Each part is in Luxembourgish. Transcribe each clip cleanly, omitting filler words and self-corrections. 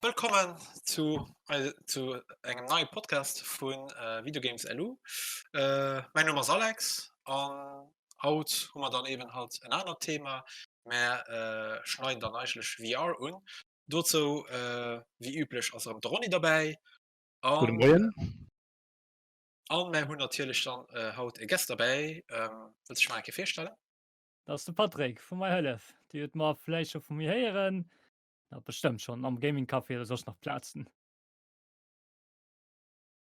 Wëllkommen zu, zu engem neie Podcast vu Videogames LU. Mäin Numm ass Alex an haut hu mer dann eben halt en anert Thema. Mär schneiden dann eigentlech VR un. Dozou, wéi üblech, ass erëm de Ronny derbäi. Gudde Moien. An mär hunn natierlech dann haut e Guest derbäi. Wëlls dech mol eng Kéier virstellen? Dat ass de Patrick vu MyHëllef. Dir hutt mer vläicht scho vu mir héieren. Na, bestëmmt schonn am Gaming Café oder soss nach Plazen.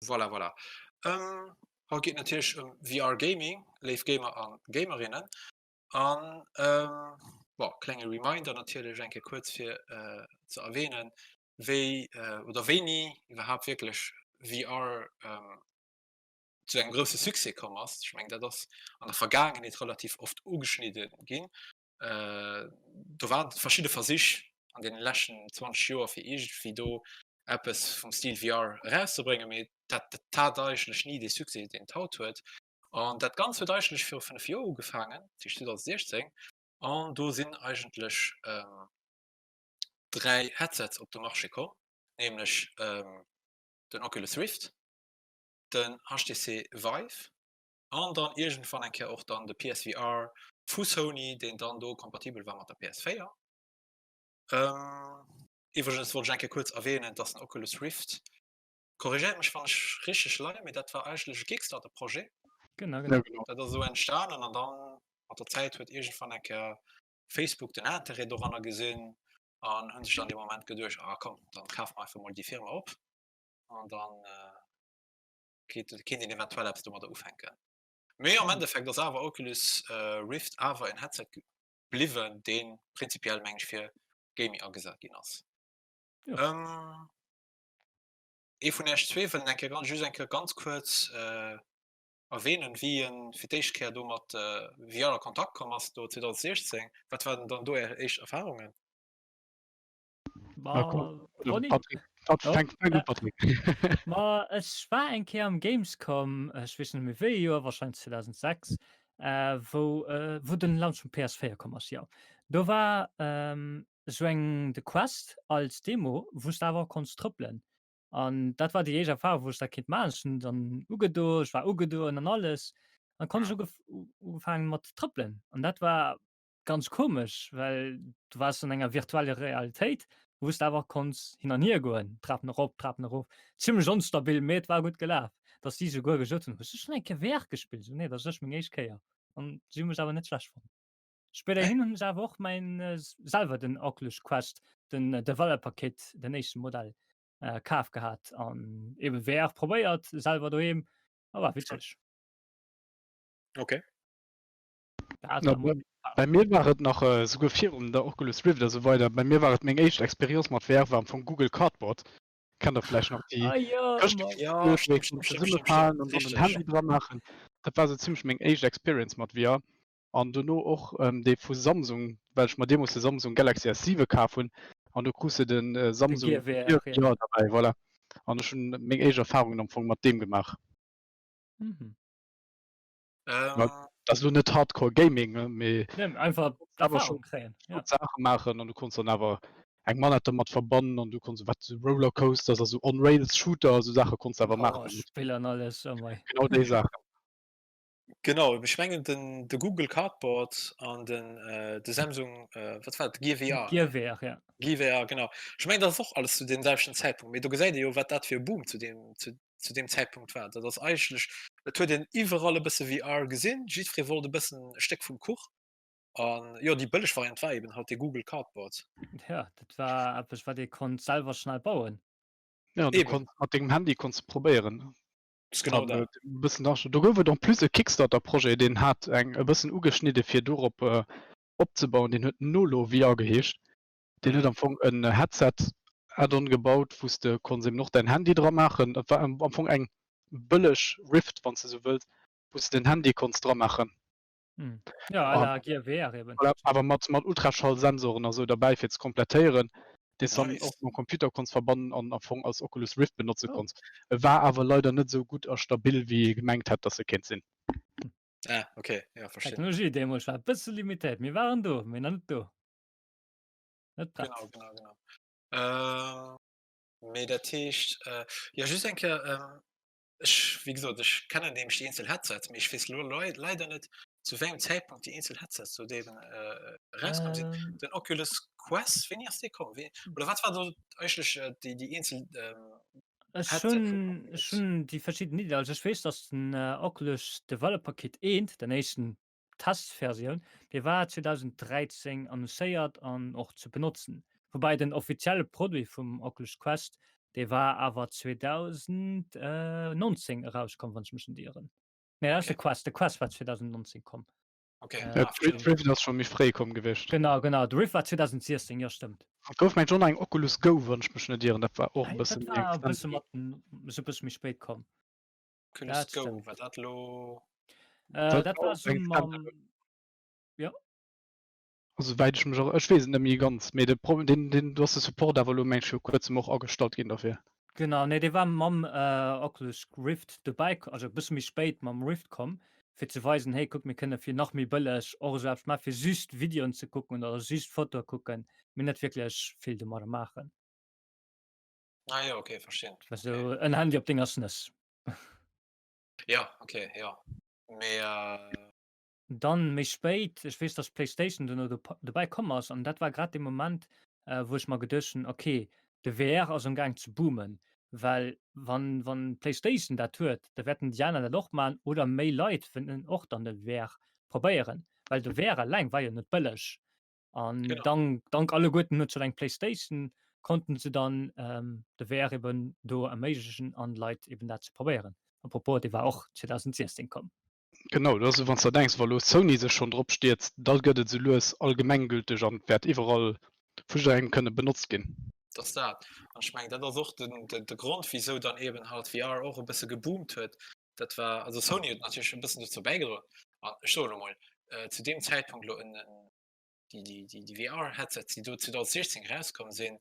Voilà, voilà. Ähm, haut geet natierlech ëm VR Gaming, léif Gamer a Gamerinnen. An ähm, bon, klenge Reminder natierlech eng Kéier kuerz fir äh, ze erwähnen, wéi äh, oder wéini iwwerhaapt wierklech VR ähm, zu engem grousse Succès komm ass. Ech mengen, dat ass an der Vergaangenheet relativ oft ugeschnidde ginn. Äh, do waren verschidde Versich an den leschten 20 Joer fir iergendwéi do eppes vum Stil VR erauszebréngen, mee dat, dat hat eigentlech ni dee Succès, deen et haut huet. An dat Ganzt huet eigentlech viru 5 Joer ugefaangen, dat heescht 2016, an do sinn eigentlech ähm, 3 Headsets op de Marché komm, nämlech ähm, den Oculus Rift, den HTC Vive an dann iergendwann eng Kéier och dann de PSVR vu Sony, deen dann do kompatibel war mat der PS4. Ähm, iwwregens wollt ech eng Kéier kuerz erwähnen, dass den Oculus Rift, korrigéiert mech wann ech richteg leien, mee dat war eigentlech e Kickstarter-Projet. Genau, genau. Ja, genau. Dat ass esou entstanen an dann mat der Zäit huet iergendwann eng Kéier Facebook den Interêt doranner gesinn an hunn sech dann dee Moment geduecht, ah komm, dann kafe mer einfach mol déi Firma op an dann äh, kéint een eventuell eppes domadder ufänken. Mee am Endeffekt ass awer Oculus Rift awer en Headset bliwwen, dee prinzipiell meng ech fir Gaming agesat ginn ass. Ja. Ee vun Iech zwee wëllen eng Kéier ganz just eng Kéier ganz kuerz erwähnen, wéi en fir d'éischt Kéier do mat VR a Kontakt komm ass, do 2016. Wat waren dann do Är éischt Erfarungen? Ma, Ronny? Patrick, Pat, Ja. fänk, fänk un, Patrick. Ma ech war eng Kéier am Gamescom, ech weess net méi wéi ee Joer, wahrscheinlech 2006, äh, wou, äh, wou den Launch vum PS4 komm ass, jo. Do war ähm, sou eng The Quest als Demo, wou s de awer och konns trëppelen. An dat war déi éischt Erfahrung, wou ech dat kinnt maachen. Ech hunn dann ugedo, ech war ugedoen an alles. Dann konnt ech ugef ugefaangen mat trëppelen. An dat war ganz komesch, well du waars an enger virtueller Realitéit, wou s de awer och konns hin an hier goen, Trapen erop, Trapen erof. Zimlech onstabil, mee et war gutt gelaf, dass si souguer gesot hunn, Hues du schonn eng Kéier VR gespillt? Ech sou, Nee, dat ass ech meng éischt Kéier. An si hu mech awer net schlecht fonnt. Spéiderhin hunn ech awer och mäin selwer den Oculus Quest, den Developer Kit, den éischte Modell, kaf gehat an ebe VR probéiert, selwer doheem, a war witzeg. Okay. Na, bei mir war et nach äh, souguer virun der Oculus Rift a sou weider. Bei mir war et meng éischt Experience mat VR war am Fong Google Cardboard. Kennt der vläicht nach déi Ah, ja, Këscht, ma- Ja, wou stimmt, ee stimmt, stimmt, zesummefalen stimmt, an dann den richtig. Handy dran maachen. Dat war sou zimmlech meng éischt Experience mat VR. An dono och ähm, dee vu Samsung, well ech mer deemools de Samsung Galaxy S7 kaf hunn. An do krus de den äh, Samsung Gear VR, ja. ja, dabei, voilà. An ech hunn meng éischt Erfarungen am Fong mat deem gemaach. Mhm. Ähm, Das ass lo net Hardcore Gaming, ne, mee Nee, einfach awer Erfahrung schon kréien. Ja. gutt Saache maachen an du konns dann awer eng Manette domat verbannen an du konns wat sou Rollercoasters a sou On-Rails Shooter a sou Saache konns awer Oh, maachen. Spiller an alles, oh mei. Genau déi Saachen. Genau, ech mengen den de Google Cardboard an den äh, de Samsung äh, wat war dat? Gear VR. Gear VR, ja. Gear VR, genau. Ech mengen dat ass och alles zu deem selwechten Zäitpunkt, mee do gesäit ee jo wat dat fir e Boom zu deem zu zu deem Zäitpunkt war. Dat ass eigentlech, et huet een iwwerall e bësse VR gesinn, jiddweree wollt e bëssen e Stéck vum Kuch. An jo, déi bëlleg Variant war eben halt dee Google Cardboard. Ja, dat war eppes, wat ee konnt selwer schnell bauen. Ja, du Eben. konns mat dengem Handy konns de probéieren. Ass genau An, dat. äh, e bëssen nach, do gouf et en plus e Kickstarter-Projet, deen hat eng e bëssen ugeschnidde fir dorop äh, opzebauen, deen huet Nolo VR geheescht. Deen huet am Fong en Headset Add-on gebaut, wou s de konns eben och däin Handy dra maachen. Dat war am Fong eng bëlleg Rift, wann s de sou wëlls, wou s de den Handy konns dra maachen. Ja, à la Gear VR eben. Voilà, awer mat, mat Ultraschallsensoren a sou derbäi fir ze komplettéieren, deen s dann Nice. och mam Computer konns verbannen an am Fong als Oculus Rift benotze Oh. konns. E war awer leider net sou gutt a stabil, wéi ee gemengt hätt, dass e kéint sinn. Ah, okay, ja, verstinn. Technologie deemools war e bësse limitéiert. Mir waren do, mee nach net do. Net prett. Genau, genau, genau. Mee dat heescht, jo just eng Kéier, ech, wéi gesot, ech kennen nämlech déi eenzel Headsets, mee ech weess elo leider net, zu wéi engem Zäitpunkt déi eenzel Headsets do eben erauskomm sinn. Den Oculus Quest, wéini ass dee komm? Wéi, oder wat war do eigentlech déi, déi eenzel Ech Headset vun hunn, ech Oculus? hunn déi verschidden Ideen. Also ech weess, datt den Oculus Developer Kit 1, den éischten Testversioun, déi war 2013 annoncéiert an och ze benotzen. Woubäi den offizielle Produit vum Oculus Quest, dee war awer 2019 erauskomm, wann ech mech net ieren. Nee, dat ass de Okay. Quest, de Quest war 2019 komm. Okay. Äh, Ja, Ah, verstinn. d'Rift ass scho méi fréi komm gewiescht. Genau, genau, de Rift war 2016, jo stëmmt. Et gouf mengt och nach eng Oculus Go, wann ech mech net ieren, dat war och e Dat bësse méi war e extended. bësse mat, esou e bësse méi spéit komm. Oculus Dat Go, stëmmt. war dat elo? Äh, Dat dat war war och sou eng mam, Extended. jo. Also wäit ech mech erë-, ech weess et net méi ganz, mee de Problem, deen, deen, do ass de Support awer elo meng ech viru kuerzem och agestallt ginn dofir. Genau, nee dee war mam Oculus Rift dobäi, also e bësse méi spéit mam Rift komm, fir ze weisen, hey kuck mir kënne fir nach méi bëlleg och esou eppes maachen, fir just Videoen ze kucken oder just Fotoe kucken, mee net wierklech vill domadder maachen. Ah jo, okay, verstinn. Dat war sou en Handy op denger Snëss. Ja, okay, jo. Mee äh. Dann méi spéit, ech weess, dass d'Playstation duerno dobäi komm ass, an dat war grad dee Moment, wou ech mer geduecht hunn, okay, de VR ass am gaang ze boomen, well wann wann d'Playstation dat huet, da wäerten déi aner dat och man oder méi Leit wëllen och dann de VR probéieren, well de VR eleng war jo net bëlleg. An Genau. dank dank alleguerten huet schon eng Playstation, konnten se dann ähm, de VR eben do erméiglechen an Leit eben dat ze probéieren. Apropos, dee war och 2016 komm. Genau, dat ass esou, wann s de der denks, wa lo Sony sech schonn drop stierzt, da gëtt et esou lues allgemenggülteg an wäert iwwerall vu jidderengem kënne benotzt ginn. Dat ass dat. An ech mengen, dat ass och den, de, de Grond, wisou dann eben halt VR och e bësse geboomt huet. Dat war, also Sony huet natierlech e bëssen dozou bäigedroen. An ech soen elo mol, zu deem Zäitpunkt elo en, en, déi, déi, déi, déi VR-Headsets, déi do 2016 erauskomm sinn,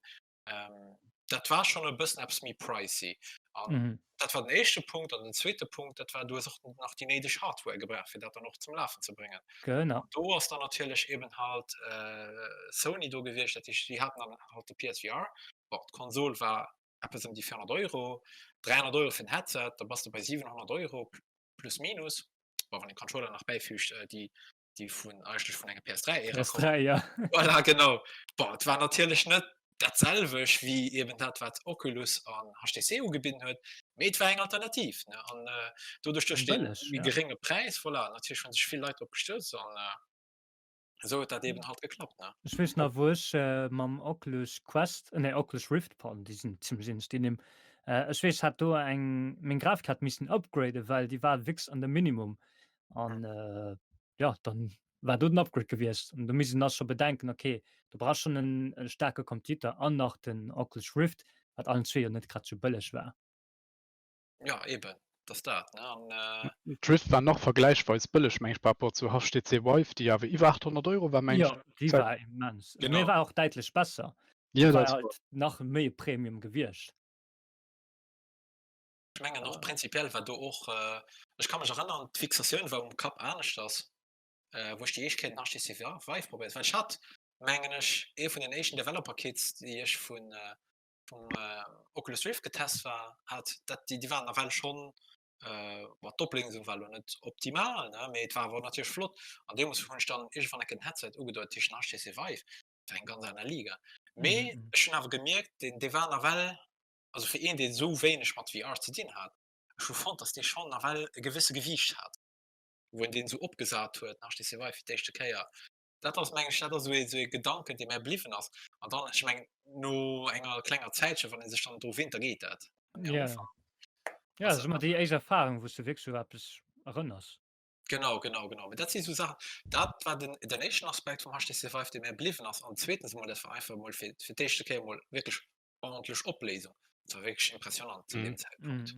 ähm, dat war schonn e bëssen eppes méi pricey. An Mhm. dat war den éischte Punkt. An den zweete Punkt, dat war, du hues och nach déi néideg Hardware gebraucht, fir dat dann och zum Lafen ze bréngen. Genau. An do ass dann natierlech eben halt äh, Sony do gewiescht, dat heescht, déi haten dann halt de PSVR. Bon, d'Konsol war eppes ëm déi 400 Euro, 300 Euro fir den Headset, da bass de bei 700 Euro plus minus. Bon, wann een Controller nach bäifüügt, äh, déi déi vun eigentlech vun enger PS3-Ära kommen. PS3, ja. Voilà, genau. Bon, et war natierlech net dat selwecht wéi eben dat, wat Oculus an HTC ugebidden huet, mee et war eng Alternativ, ne? An äh, doduerch duerch den Bëlleg, méi ja. gerénge Präis, voilà, natierlech hunn sech vill Leit drop gestürzt an äh, esou huet dat eben halt geklappt, ne? Ech weess nach, wou ech äh, mam Oculus Quest, nee, Oculus Rift, pardon, déi sinn zimmlech ähnlech, déi Nimm. Äh, ech weess, hat do eng, meng Grafikkaart missen upgraden, well déi war wierklech an der Minimum. An äh, ja, dann war do den Upgrade gewiescht. An do misst een da scho bedenken, okay, du brauchst schon en, e staarke Computer an nach den Oculus Rift, wat allen zwee jo net grad sou bëlleg war. Ja, eben, dat ass dat, ne? An äh, D'Rift war nach vergläichweis bëlleg, meng ech, par rapport zu HTC Vive, déi awer iwwer 800 Euro war, meng ech. Ja, déi war immens. Genau. Mee war och däitlech besser. Ja, war dat halt nach méi Premium gewiescht. Ech mengen och prinzipiell war do och, ech ka mech erënneren, d'Fixatioun war um Kapp aneschters, wou ech déi éischt Kéier den HTC Vive probéiert, well ech hat, mengen ech, ee vun den éischten Developer Kits, déi ech vun vum Oculus Rift getest war hat, dat déi waren nawell schonn, bon d'Opléisung war elo net optimal, ne, mee et war awer natierlech flott. An deemools hunn ech dann iergendwann enk en Headset ugedoen, dat heescht den HTC Vive, dat war eng ganz aner Liga. Mee ech hunn awer gemierkt, deen dee war nawell also fir een deen esou wéineg mat VR ze dinn hat, ech hu fonnt dass dee schonn nawell e gewësse Gewiicht hat, wou en deen esou opgesat huet, den HTC Vive fir d'éischte Kéier. Dat ass meng ech, dat ass esou ee esou ee Gedanken dee mär bliwwen ass. An dann, ech mengen no enger klenger Zäitche wann ee sech dann dru winnt, da geet dat. Mee am Ja. Ufank Ja, ass dat ass dat ëmmer nach. déi éischt Erfahrung, wou s de wierklech u eppes erënners. Genau, genau, genau. Mee dat si sou Saachen, dat war den den éischten Aspekt vum HTC Vive dee mär bliwwen ass. An zweetens emol, dat war einfach emol fir fir d'éischte Kéier emol wierklech ordentlech Opléisung. Dat war wierklech impressionant zu deem Zäitpunkt.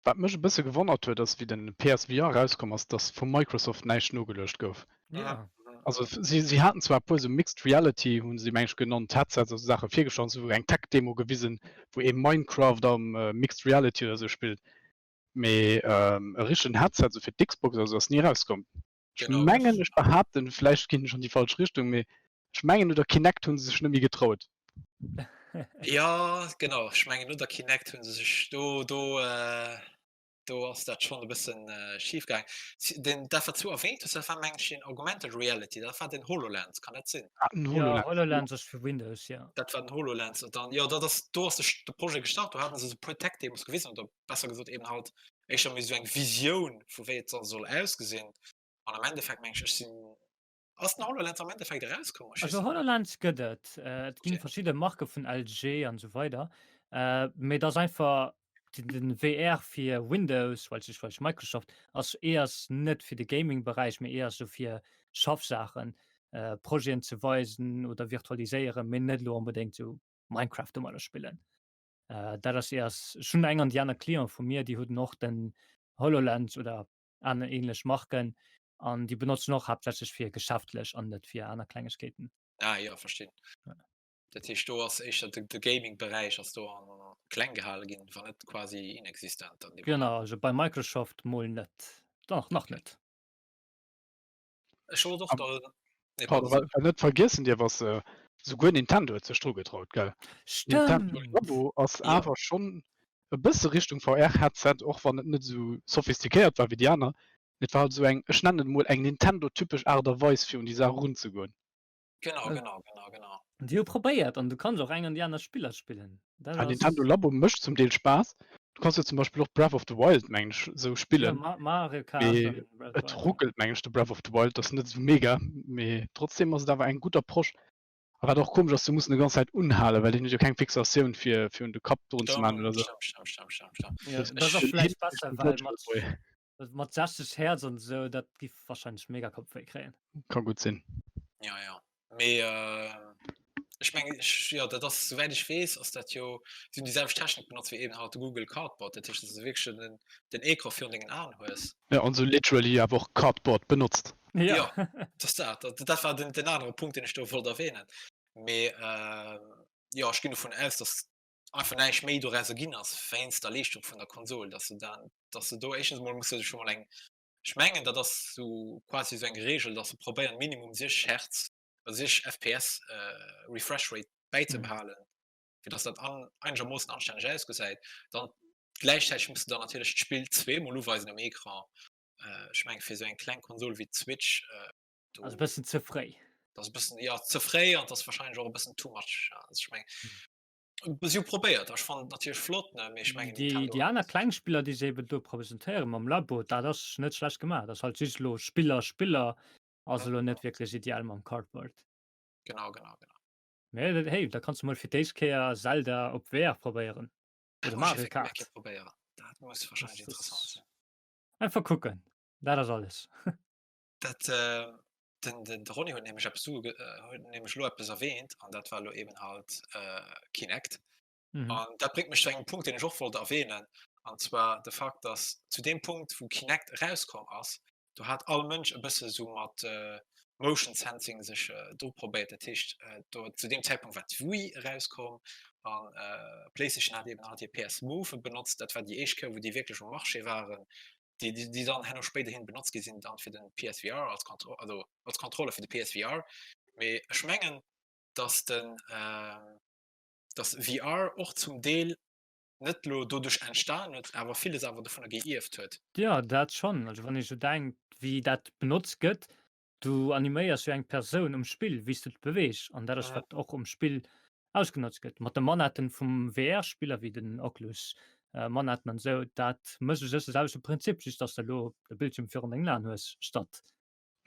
Wat mech e bësse gewonnert huet, ass wéi den PSVR erauskomm ass, dass vu Microsoft näischt nogeluecht gouf. Ja. Also si si haten zwar e puer sou Mixed Reality, hu se meng ech genannt, Headsets, also Saache virgestallt, sou eng Tech-Demo gewisen, wou ee Minecraft am Mixed Reality oder sou spillt, mee e richtegen Headset sou fir d'Xbox oder sou ass ni erauskomm. Ech mengen, ech behaapten, vläicht ginn ech an déi falsch Richtung, mee ech mengen, no der Kinect hu se sech net méi getraut. Ja, genau. Ech mengen no der Kinect hunn se sech do do äh, do ass dat schonn e bëssen äh, schif gaang. Si- Den dat wat du erwähnt hues, dat war meng ech den Augmented Reality, dat war den HoloLens, kann dat sinn? Ah, den Ja, HoloLens. HoloLens ass fir Windows, ja. Dat war den HoloLens und dann ja dat ass do ass de, de Projet gestart, do haten se sou e puer Tech-Demos gewisen oder besser gesot eben halt éischter méi sou eng Visioun vu wéi et dann soll ausgesinn. An am Endeffekt meng ech, ech sinn Ass den HoloLens am Endeffekt erauskomm? Ech weess Also et net. HoloLens gëtt et. Et ginn Okay. verschidde Marke vun LG an esou weider. Mee et ass einfach den den VR fir Windows, well sech well Microsoft ass eher net fir de Gaming-Beräich, mee eher sou fir Schaffsaachen, Projeten ze weisen oder virtualiséieren, mee net elo onbedéngt sou Minecraft domadder spillen. Dat ass eher, ech hunn eng an déi aner Client vu mir, déi hunn och den HoloLens oder aner ähnlech Marken an déi benotzen och haaptsächlech fir geschäftlech an net fir aner Klengegkeeten. Ah jo, verstinn. Ja. Dat heescht do ass éischter de, de Gaming-Beräich ass do an kleng gehale ginn, wann net quasi inexistent an deem Moment. Genau, also bei Microsoft mol net, nach, nach Okay. net. Ech wollt och Am- da, nee, Pardon, pardon, wat wat net vergiessen dierf ass, äh, souguer Nintendo huet sech dru getraut, gell? Nintendo Stëmmt! Labo ass Jo. awer schonn e bësse Richtung VR-Headset, och wann et net esou sophistiquéiert war wéi déi aner. Et war halt esou eng, ech nennen et emol eng Nintendo-typesch Aart a Weis fir un déi Saach erunzegoen. Genau, genau, genau, genau. Déi hu probéiert an du kanns och eng an déi aner Spiller spillen. Dat Ah, ass. Nintendo Labo mécht zum Deel Spaass. Du kanns jo zum Beispill och Breath of the Wild, mengen ech, esou Ja, spillen. Ma Mario Kart Mee an Breath of the et Wild, ja. ruckelt, mengen ech, de Breath of the Wild, ass net esou mega, mee trotzdem ass et awer eng gutt Approche. A wat och komesch ass, du muss en de ganz Zäit unhalen, well deen huet jo keng Fixatioun fir fir un de Kapp drun ze man oder Stimmt, sou. stimmt, stimmt, stimmt, stimmt, stimmt. Ja, Dat dat ass och den vläicht eenzegen besser, well Virtual mat Boy. mat 60 Hertz an esou, dat giff wahrscheinlech mega Kappwéi kréien. Ka gutt sinn. Ja, ja. Mee äh, ech mengen, ech, jo, dat ass, souwäit ech weess, ass dat jo, si hunn déi selwecht Technik benotzt wéi eben halt de Google Cardboard. Dat heescht, dass du wierklech den, den Ecran virun dengen Aen hues. Ja, an sou literally awer och Cardboard benotzt. Ja. Ja, dat ass dat. Dat, dat war den, den anere Punkt, deen ech do wollt erwähnen. Mee äh, jo, ech ginn dovun aus, dass einfach näischt méi dorauser ginn ass wéinst der Leeschtung vun der Konsol, dass se dann, dass se do éischtens emol muss se scho mol eng, ech mengen dat ass sou quasi sou eng Reegel, dass se probéieren minimum 60 Hertz, also 60 FPS äh, Refresh Rate bäizebehalen, fir dass dat an, einegermoossen anstänneg ausgesäit. Dann gläichzäiteg muss de dann natierlech d'Spill zweemol uweisen um Ecran. Äh, ech menge fir sou eng kleng Konsol wéi d'Switch, äh, do Ass e bëssen ze fréi. dat ass e bëssen, ja, ze fréi an dat ass wahrscheinlech och e bëssen too much. Ja, also ech meng, si hu probéiert, ech fannen et natierlech flott, ne, mee ech mengen Déi, Nintendo déi aner kleng Spiller, déi se eben do presentéieren mam Labo, dat ass net schlecht gemaach. Dat ass halt just elo Spiller, Spiller ass elo net wierklech ideal mam Cardboard. Genau, genau, genau. Mee dat, hey, da kanns du mol fir d'éischt Kéier Zelda op VR probéieren. Dat Oder muss ech Mario effektiv eng Kart. Kéier probéieren. Dat muss wahrscheinlech Das, interessant das sinn. einfach kucken, dat ass alles. Dat, äh, den, den, de Ronny huet nämlech eppes uge, äh, huet nämlech elo eppes erwähnt an dat war elo eben halt äh, Kinect. Mhm. An dat bréngt mech zu engem Punkt, deen ech och wollt erwähnen, an zwar de Fakt, dass zu deem Punkt, wou Kinect erauskomm ass, do hat all Mënsch e bësse sou mat äh, Motion Sensing sech äh, dru probéiert. Dat heescht, äh, do zu deem Zäitpunkt war d'Wii erauskomm an äh, PlayStation hat eben halt hir PS Move benotzt. Dat war déi éischt Kéier, wou déi wierklech um Marché waren. déi, déi, déi dann herno spéiderhin benotzt gi sinn dann fir den PSVR als Kontro also als Controller fir de PSVR. Mee ech mengen, dass den äh, dass VR och zum Deel net lo doduerch entstan huet, awer villes awer dovunner geierft huet. Jo, dat schonn. Also wann ee sou denkt, wéi dat benotzt gëtt, Du animéiers jo eng Persoun um Spill, wéi s du d'beweegs, an dat ass wat och um Spill ausgenotzt gëtt. Mat de Manetten vum VR-Spiller wéi den Oculus Manetten an esou, dat mécht u sech de selwechte Prinzip, just dass de elo de Bildschierm virun dengen Aen hues statt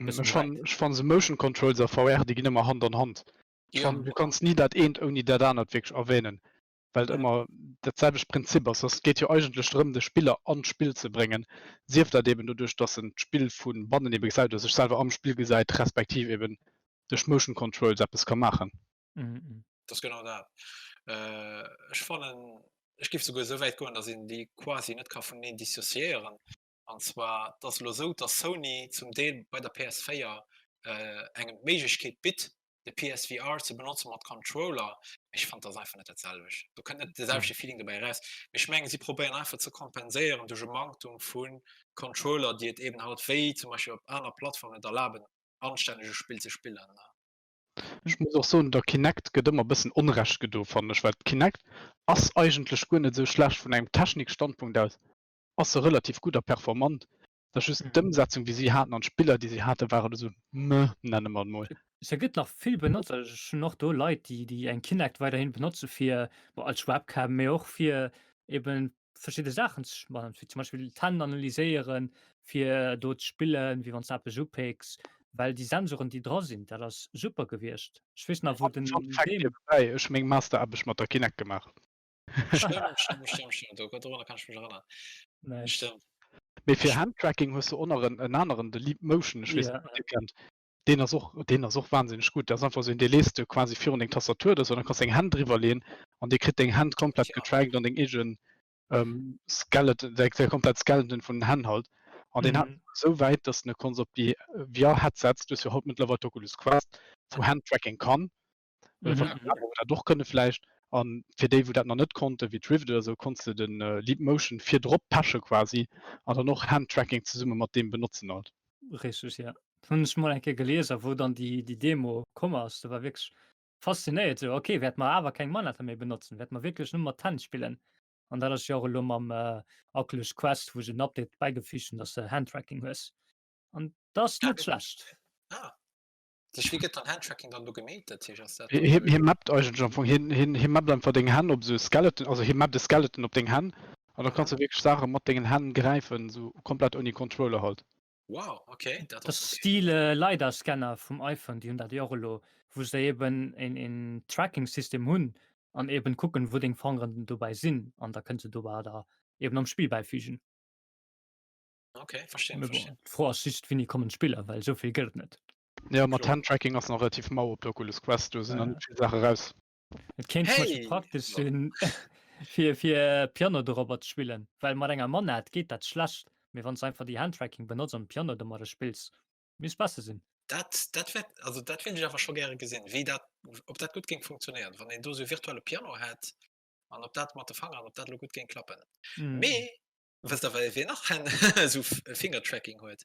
e bësse Ech méi fannen wäit. ech fannen esou Motion Controls a VR, déi ginn ëmmer Hand an Hand. Ech Ja. fannen du kanns ni dat eent ouni dat anert wierklech erwähnen. well et ëmmer dat selwecht Prinzip ass. Et geet jo eigentlech drëm, de Spiller an d'Spill ze bréngen, sief dat eben doduerch, datt en d'Spill vu bannen ebe gesäit oder sech selwer am Spill gesäit, respektiv eben duerch Motion Controls eppes ka maachen. Dat ass genau dat. Ech fannen, ech géif souguer esou wäit goen, datt een déi quasi net ka vuneneen dissociéieren. An zwar, et ass elo esou, datt Sony zum Deel bei der PS4 engem d'Méiglechkeet bitt, de PSVR ze benotzen mat Controller, ech fand das einfach net dat selwecht. Do kënnt net de selwechte Feeling dobäi eraus. Mee ech mengen, si probéieren einfach ze kompenséieren duerch e Manktum vu Controller, déi et eben halt wéi zum Beispill op aner Plattformen et erlaben, anstänneg e Spill ze spillen. Ech muss och soen, der Kinect gëtt ëmmer e bëssen Onrecht gedo, fannen ech, well d'Kinect ass eigentlech guer net esou schlecht vun engem Technikstandpunkt aus, ass se relativ gutt a performant. Et ass just d'Ëmsetzung, déi si haten an d'Spiller, déi si haten, waren esou meh, nenne mer et mol. Se gëtt nach vill benotzt. Also ech hunn och do Leit, déi déi eng Kinect weiderhin benotze fir, bon, als Webcam, mee och fir eben verschidde Saachen ze man, wéi zum Beispill d'Hänn analyséieren, fir do ze spillen, wéi wann s de eppes upécks, well déi Sensoren, déi dra sinn, dat ass super gewiescht. Ech weess nach, wou den Fun Fact niewebäi, Ech hu meng Masteraarbecht mat der Kinect gemaach. Stimmt, stimmt, stimmt, stimmt. Do, dorunner kann ech mech erënnern. Nice. Stimmt. Mee fir Handtracking hues du och nach en, en aneren, de Leap Motion, ech weess net, Ja. ob dir kennt. Deen ass och, deen ass och wahnsinneg gutt. Dat ass einfach esou een, dee lees de quasi virun deng Tastatur oder esou, an da kanns de deng Hänn driwwer leeën an dee kritt deng Hänn komplett Ja. getrackt an deng eegen ähm, Skeleton, däi, däi komplett Skeleton vun den Hänn halt. An deen hat Mhm. esou wäit, dass de e konns op déi VR-Headsets, du hues jo haut mëttlerweil d'Oculus Quest, wou Handtracking kann, Oder Mhm. verschidden aner, wou dat och kënne vläicht. An fir déi, wou dat nach net konnten, wéi d'Rift oder esou, konns de den Leap Motion virdrop peche quasi an dann och Handtracking zesumme mat deem benotzen halt. Richteg, ja. Hunn ech mol eng Kéier gelies a wou dann déi, déi Demo komm ass, do war wierklech faszinéiert, sou okay, wäerte mer awer keng Manette méi benotzen, wäerte mer wierklech nëmme mat d'Hänn spillen. An dat ass jo och elo mam Oculus Quest, wou se en Update bäigefügt hunn, dass de Handtracking hues. An dat ass net schlecht. Ah. Sech wéi gëtt dann Handtracking dann do gemeet? Dat heescht ass dat Hie hie mappt eigentlech am Fong, hien hien hie mappt einfach deng Hänn op esou Skeleton, also hie mappt e Skeleton op deng Hänn an da kanns du wierklech Saache mat dengen Hänn gräifen, esou komplett ouni Controller halt. Wow, okay, dat Das ass okay. Stil äh, LiDAR-Scanner vum iPhone, déi hunn dat jo och elo, wou se eben en, en Tracking-System hunn an eben kucken, wou deng Fangeren dobäi sinn an da kënne se dobäi da eben am Spill bäifügen. Okay, verstehen, Mee bon, verstehen. d'Fro ass just, wéini kommen d'Spiller, well esou vill gëtt et net. Ja, mat Kloer. Handtracking ass nach relativ mau op der Oculus Quest, do sinn nach Ja. net vill Saache raus. Et kéint zum Beispill Hey! praktesch So. sinn, fir, fir Piano dorobber ze spillen, well mat enger Manette geet dat schlecht, mee wann s de einfach déi Handtracking benotz an Piano domadder spills, misst besser sinn. Dat, dat wäert, also dat wéilt ech awer scho gäre gesinn, wéi dat, ob dat gutt géing funktionéieren, wann een do esou e virtuelle Piano hätt an ob dat mat de Fangeren, ob dat elo gutt géing klappen. Mhm. Mee Wësst der wéi nach esou Fingertracking huet?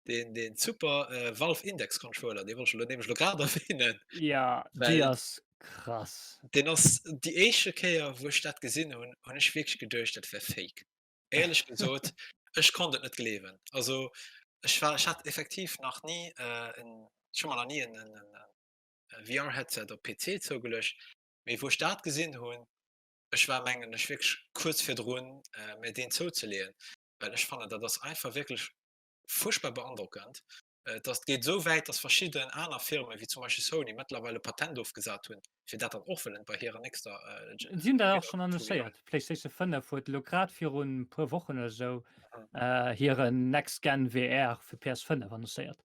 Den den super äh, Valve Index Controller, dee wollt ech elo nämlech elo grad erwähnen. Ja, déi Well ass krass. deen ass déi éischte Kéier wou ech dat gesinn hunn, hunn ech wierklech geduecht dat wär fake. Éierlech gesot, ech konnt et net gleewen. Also ech war ech hat effektiv nach ni äh, en ech hu mer nach ni en en en VR-Headset op PC zougeluecht, mee wou ech dat gesinn hunn, ech war mengen ech wierklech kuerz virdrun mir deen zouzeleeën, well ech fannen dat ass einfach wierklech fuerchtbar beandrockend. Dass et geet esou wäit, dass verschidden aner Firmen, wéi zum Beispill Sony, mëttlerweil e Patent ofgesat hunn, fir dat dann och wëllen bei hirer nächster Si hunn dat och schonn annoncéiert. D'PlayStation 5 huet elo grad virun e puer Wochen oder esou hiren Next Gen VR fir PS5 annoncéiert.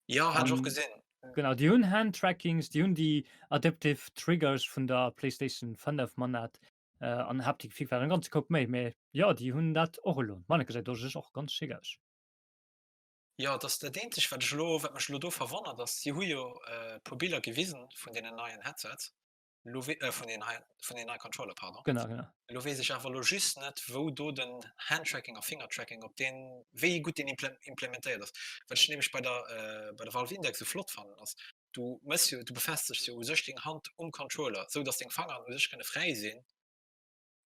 Jo, hat ech och gesinn. Genau, déi hunn Hand-Trackings, déi hunn déi Adaptive Triggers vun der PlayStation 5 Manat äh, an Haptic Feedback, en ganze Koup méi. Mee jo, déi hunn dat och elo. D'Manne gesäit och sech och ganz schick aus. Jo, et ass dat eenzegt, wat ech elo, wat mech elo do verwonnert ass, si hu jo e puer Biller gewisen vun deenen neien Headsets. Lo wee äh, vun den vun den neie Controller, pardon. Genau, genau. Lo weess ech awer lo just net, wou do den Handtracking a Fingertracking, op deen, wéi gutt deen implementéiert ass. Wat ech nämlech bei der äh, bei der Valve Index sou flott fannen ass, du mëss jo, du befestegst jo u sech deng Hand um Controller, sou datt deng Fangeren u sech kënne fräi sinn,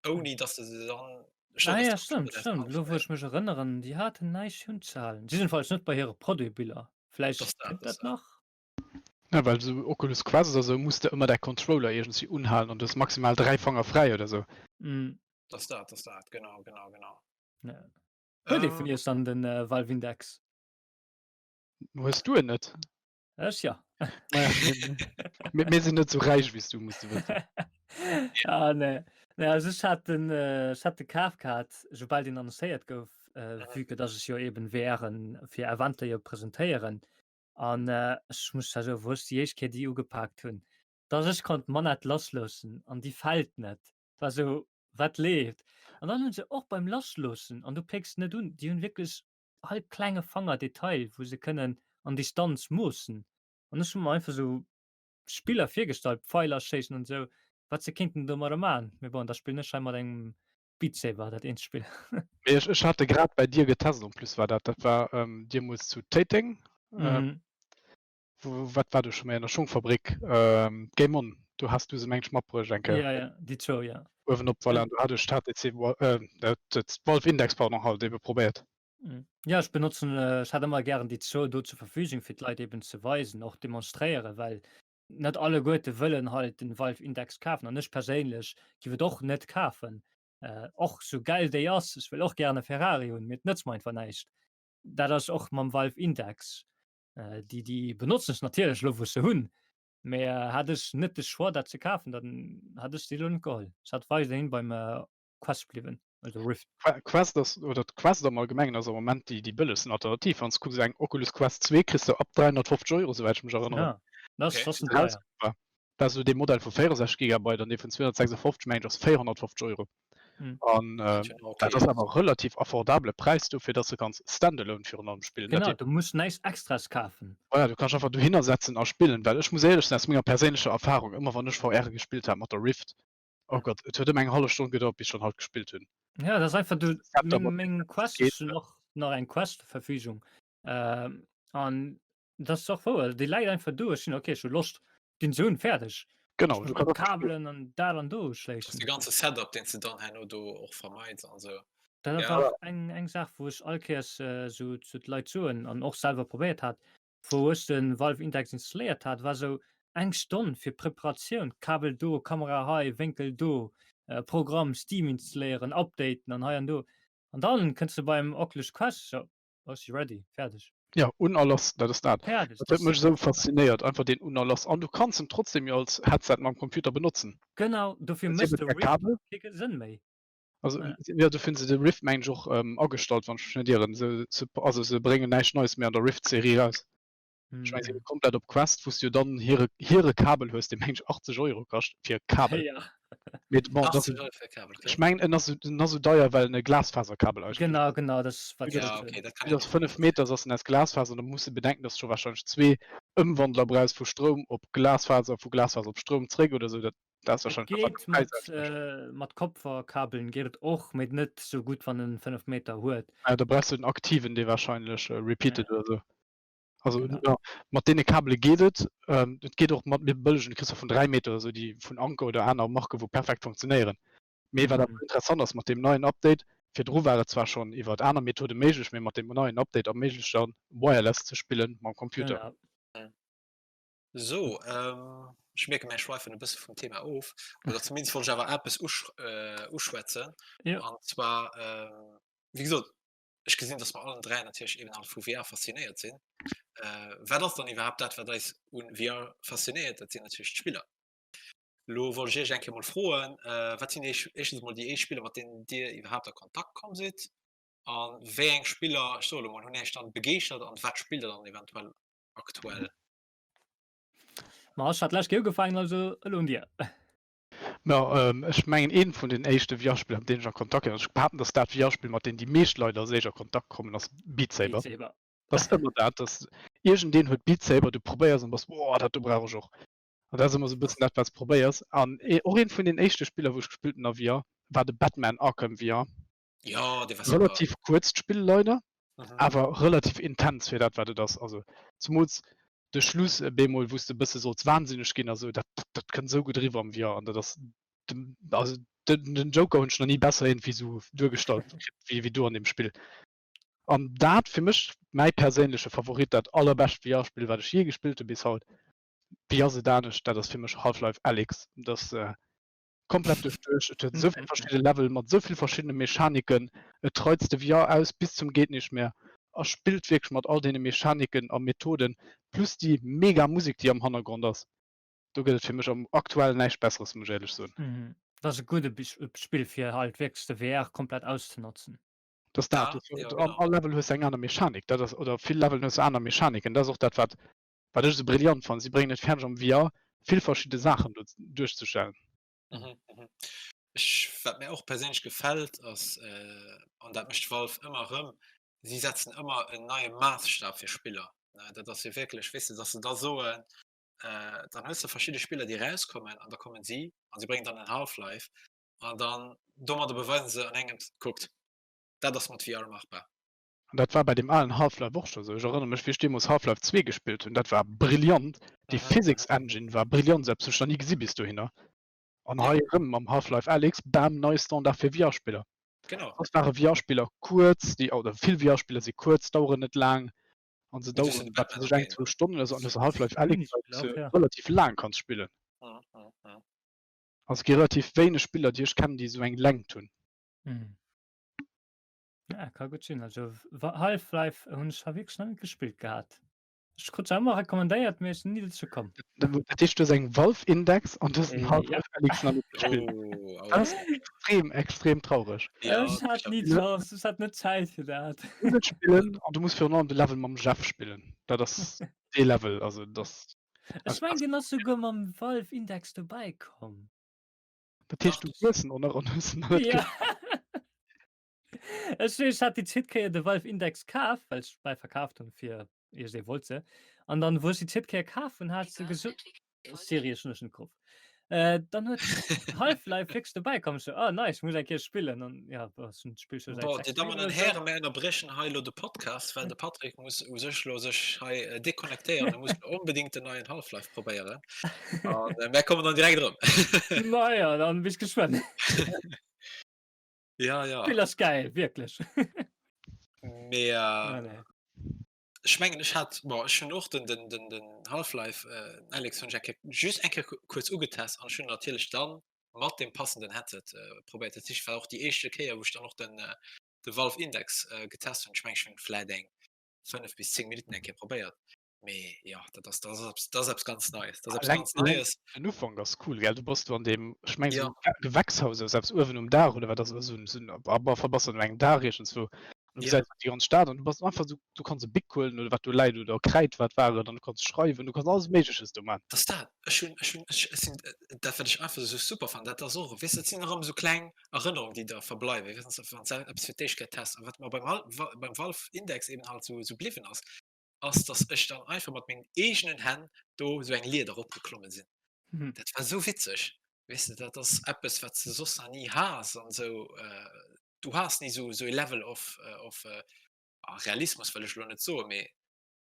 ouni datt de se dann Ah ja, stimmt, stimmt. Lo wou ech mech erënneren, déi haten näischt hunzehalen. Jiddefalls net bei hire Produitbiller. Vläicht kënnt dat nach? Ja, well sou Oculus Quest oder sou muss de ëmmer däi Controller iergendwéi unhalen an du hues maximal 3 Fanger fräi oder sou. Mm. Das dat, das dat, genau, genau, genau. Ja. Huet ee vun iech dann den äh, Valve Index? Hues du en net? Ech ja. Naja, mir, mir sinn net sou räich wéi s du, muss du wëssen. ah, nee. Nee, also ech hat den, äh, ech hat de kaf gehat, soubal den annoncéiert gouf, äh, vue que dass ech jo eben VR-en fir Eventer jo presentéieren. An ech muss zwar soen, wou ech déi éischt Kéier déi ugepaakt hunn, dass ech konnt d'Manett lassloossen an déi fält net. Et war esou, wat leeft? An dann hu se och beim Lassloossen, an du pécks net un, déi hunn wierklech all klenge Fanger-Detail, wou se kënnen an Distanz moossen. An ech hu mer einfach esou Spiller virgestallt, Pfeiler schéissen an esou, wat se kéinten domadder maachen. Mee bon, da spillen ech hei mat engem Beat Saber, dat eenzegt Spill. Mee ech, ech hat de grad bei dir getest en plus war dat, dat war ähm, deemools zu Téiteng, äh, Mhm. Wat war do scho méi an der Schongfabrik? Ähm, Game On, do has du se meng ech matbruecht eng Kéier. Ja, ja, déi zwou, ja. Uewen op, voilà, do hat ech d'HTC, äh, d'Valve Index, pardon, halt ebe probéiert. Mhm. Ja, ech benotzen, ech hat ëmmer gären déi zwou do zur Verfügung, fir d'Leit eben ze weisen, och demonstréieren, well net alleguerte wëllen halt den Valve Index kafen an ech perséinlech giff et och net kafen. Äh, och sou gäil déi ass, ech wëll och gären e Ferrari hunn, mee et nëtzt mer einfach näischt. Dat ass och mam Valve Index. Äh, déi, déi benotzen ech natierlech elo wou ech se hunn, mee hat ech net de Choix dat ze kafen, dann hat ech déi elo net geholl. Ech hat weiderhin beim Quest bliwwen, also Rift. Quest ass, oder d'Quest am Allgemengen ass am Moment déi, déi bëllegsten Alternativ. Wann s de kucks, eng Oculus Quest 2 kriss de ab 350 Euro, souwäit ech mech erënneren. Ja, dat ass, Okay. dat ass den teuer. War dat esou dee Modell vu 64 Gigabyte an dee vun 256 mengen ech ass 450 Euro. Mhm. An Dat ass jo okay. dat ass awer relativ affordabele Präis dofir, dass de kanns standalone virun allem spillen. Dat Genau, du muss näischt Extras kafen. Voilà, du kanns einfach dohinner setzen a spillen, well ech muss éierlech sinn, aus menger perséinlecher Erfahrung, ëmmer wann ech VR gespillt hat mat der Rift, Oh Gott, et huet ëmmer eng hallef Stonn gedauert, bis ech dann halt gespillt hunn. Ja, dat ass einfach du Setup meng, meng Quest geht. ech hunn och nach eng Quest zur Verfügung. Ähm, an dat ass och wouer, déi läit einfach do. Ech sinn okay, ech hu Loscht, dinn se un, fäerdeg. Genau, Ech du muss net kanns einfach spillen. Kabelen an dat an do Das uschléissen. de ganze Setup, deen s de dann herno do och vermeids an esou. Dat ass Ja. och eng, eng Saach, wou ech all Kéiers äh, sou zu de Leit soen an och selwer probéiert hat, Wou ech den Valve Index installéiert hat, war sou eng Stonn fir Preparatioun, Kabel do, Kamera hei, Wénkel do, Programm Steam installéieren, updaten an hei an do. An dann kënns de beim Oculus Quest, sou, oh ech si ready, fäerdeg. Ja, un a lass, dat ass dat. Fäerdeg, Dat huet mech esou faszinéiert, einfach deen un a lass. An du kanns en trotzdem jo als Headset mam Computer benotzen. Genau, dofir mécht de Rift kee Sënn méi. Also ja, do hunn se de Rift meng ech och ähm, agestallt, wann ech mech net ieren. Se, se, also se bréngen näischt Neies méi an der Rift-Serie raus. Ech meng, se Mhm. ginn komplett op Quest, wou s du jo dann hire, hire Kabel hues, dee meng ech 80 Euro kascht fir e Kabel. Ja. Mee bon, dat ass, 80 Euro fir e Kabel, okay. ech mengen, en ass, en ass esou deier, well en e Glasfaserkabel eigentlech Genau, genau, dat ass wat Vue ech dass Ja, wollt okay, soen. dat kann vue een dass och 5 Meter ass en aus Glasfaser an da muss de bedenken, dass du scho warscheinlech zwee Ëmwandler brauchs vu Stroum op Glasfaser, vu Glasfaser op Stroum zréck oder esou. Dat Dat ass Et wahrscheinlech einfach geet de Präis mat, entsprechend. äh, mat Kopferkabeln geet et och, mee net sou gutt wann en 5 Meter huet. Ja, da brauchs du den aktiven, dee wahrscheinlech äh, repeated Ja. oder sou. Also Genau. ja, mat deene Kabele geet et. Ähm, et geet och mat méi bëllegen, du kriss och vun 3 Meter oder sou, déi vun Anker oder aner Marke wou perfekt funktionéieren. Mee wat awer Mhm. interessant ass mat deem neien Update, virdru war et zwar schonn iwwert aner Methode méiglech, mee mat deem neien Update erméiglecht dann wireless ze spillen mam Computer. Genau. So, ähm, ech mierken, mir schweifen e bësse vum Thema of. Oder zumindest wollt ech awer eppes usch äh, uschwätzen. Ja. An zwar, ähm, wéi gesot, ech gesinn, dass mer allen 3 natierlech eben halt vu VR faszinéiert sinn. Äh, wat ass dann iwwerhaapt dat, wat eis un VR faszinéiert? Dat sinn natierlech d'Spiller. Lo wollt ech iech eng Kéier mol froen, äh, wat sinn éisch éischtens mol déi éischt Spiller, mat deenen dir iwwerhaapt a Kontakt komm sidd? An wéi eng Spiller, ech soe lo mol, hunn iech dann begeeschtert an wat spillt der dann eventuell aktuell? Ma ech hat d'lescht Kéier ugefaangen, also elo un dir. Ma ähm, ech mengen een vun den éischte VR-Spiller mat deenen ech a Kontakt komm, ech behaapten, dass dat VR-Spill mat deem déi meescht Leit als éischt a Kontakt kommen, ass Beat Saber. Beat Saber. Dat ass ëmmer dat, dass iergendeen huet Beat Saber, du probéiers an bass, boah, dat do brauch ech och. An dat ass ëmmer esou e bëssen dat, wat s probéiers. An ee, och een vun den éischte Spiller, wou ech gespillt hunn a VR, war de Batman Arkham VR. Ja, dee war super. Relativ kuerzt Spill leider, Mhm. awer relativ intens fir dat wat et ass. Also zumools de Schluss e bemol wou s de e bësse solls wahnsinneg ginn a sou, dat dat kënnt esou gutt eriwwer am VR an dat ass dem also den den Joker hunn ech nach ni besser iergendwéi sou duergestallt kritt wéi wéi do an deem Spill. An dat fir mech mäi perséinleche Favorit, dat allerbescht VR-Spill wat ech jee gespillt hu bis haut, wéi ass et anescht, dat ass fir mech Half-Life Alyx. Dat ass komplett duerch duerch. Et huet esou vill verschidde Level mat esou vill verschiddene Mechaniken. Et reizt de VR aus bis zum geet nicht mehr a spillt wierklech mat all deene Mechaniken a Methoden, plus déi mega Musek déi am Hannergrond ass. Do gëtt et fir mech am aktuell näischt besseres, muss ech éierlech soen. Dat ass e gudde Spill fir halt wierklech de VR komplett auszenotzen. Dat ass dat, Ja, ja, an genau. all Level hues de eng aner Mechanik, dat ass, oder vill Leveln hues de aner Mechaniken. Dat ass och dat wat wat ech esou brillant fannen. Si bréngen et fäerdeg am VR vill verschidde Saachen do duerchzestellen. Mhm, mhm. Ech, wat mir och perséinlech gefält ass, äh, an dat mécht Valve ëmmer erëm, si setzen ëmmer en neie Maßstab fir Spiller. Ne, dat ass jo wierklech, weess de, dass se da soen, äh, dann hues de verschidde Spiller déi erauskommen an da kommen si an si bréngen dann en Half-Life an dann domadder beweisen se an engems, kuckt, dat ass mat VR machbar. An dat war bei deem alen Half-Life och scho sou. Ech erënnere mech, wéi ech deemools Half-Life 2 gespillt hunn, dat war brillant. Déi Physics Engine war brillant, sou eppes hunn ech nach ni gesi bis dohinner. An hei erëm mam Half-Life Alyx, bam, neie Standard fir VR-Spiller. Genau. Soss ware VR-Spiller kuerz, déi, oder vill VR-Spiller si kuerz, daueren net laang an se daueren, wat weess ech, eng, zwou Stonnen oder sou. An du hues Half-Life Alyx, wat s du relativ laang kanns spillen. Also et gi relativ wéineg Spiller, déi ech kennen, déi esou eng Längt hunn. Ja, ka gutt sinn. Also Half-Life hunn ech wierklech nach net gespillt gehat. Ech krut se ëmmer recommandéiert, mee ech sinn ni dozou komm. Dat heescht, du hues eng Valve Index an du hues den Half-Life Alyx nach net gespillt. Oh, Dat ass extrem, extrem traureg. Ech hat ni d'Chance, ech hat net d'Zäit fir dat. Du musst et spillen an du muss virun allem de Level mam Jeff spillen. Dat ass dee Level, also dat ass. Ech mengen, deen ass souguer mam Valve Index dobäi komm. Dat heescht, du hues en och nach an hues en nach net Ja. Ech ech hat déi zweet Kéier de Valve Index kaf, well ech mäi verkaaft hunn fir iergendee wollt se. An dann, wou ech déi zweet Kéier kaf hunn, hat se gesot, Siri, ech hunn dech net geruff. Äh, dann huet Half-Life wierklech dobäi komm. Ech sou, ah nice, muss eng Kéier spillen. An ja, ech hunn d'Spill scho säit Bon, Dir 6 Dammen Méint an oder sou. Hären, mir ënnerbriechen hei elo de Podcast, well de Patrick muss u sech elo sech hei deconnectéieren. E muss elo onbedéngt den neien Half-Life probéieren. An äh, mir kommen dann direkt erëm. Naja, dann bis geschwënn. Ja, ja. Spill ass geil, wierklech. Mee äh, Ja, nee. ech mengen ech hat bon, ech hunn och den, den, den, den Half-Life äh, Alyx hunn ech eng Kéier just eng Kéier kuerz ugetest an ech hunn natierlech dann mat dem passenden Headset äh, probéiert. Dat heescht, war och déi éischte Kéier, wou ech dann och den, äh, de Valve Index äh, getest hunn. Ech mengen, ech hunn vläit eng 5 bis 10 Minutten eng Kéier probéiert. Mee jo, dat ass, dat ass eppes, dat ass eppes ganz Neies. Dat ass eppes Alleng, ganz alleng Neies. den Ufank ass cool, gell? Du bass do an deem, ech meng, Ja. esou e Gewächshaus oder eppes uewen um Daach oder wat ass, oder esou en, esou en, op alle Fall bass du an engem Daach iergendswou an du Ja. gesäis déi ganz Stad an du bass einfach esou, du kanns e Bic huelen oder wat do läit oder Kräid, wat war et, an du kanns schreiwen, du kanns alles Méigleches do man. Dat ass dat. Ech hunn, ech hunn, ech, ech sinn, dat wat ech einfach esou super fannen, dat ass och, weess de, dat sinn erëm esou kleng Erënnerungen, déi da verbleiwen, weess de, wann s de eppes fir d'éischt Kéier test. A wat mer beim Hal, beim Valve Index eben halt esou, esou bliwwen ass, ass dass ech dann einfach mat mengen eegenen Hänn do sou eng Lieder eropgeklommen sinn. Mhm. Dat war sou witzeg. Weess de, dat ass eppes wat s de soss nach ni has an sou äh, du has ni sou sou e Level of äh, of äh, ah, Realismus wëll ech elo net soen, mee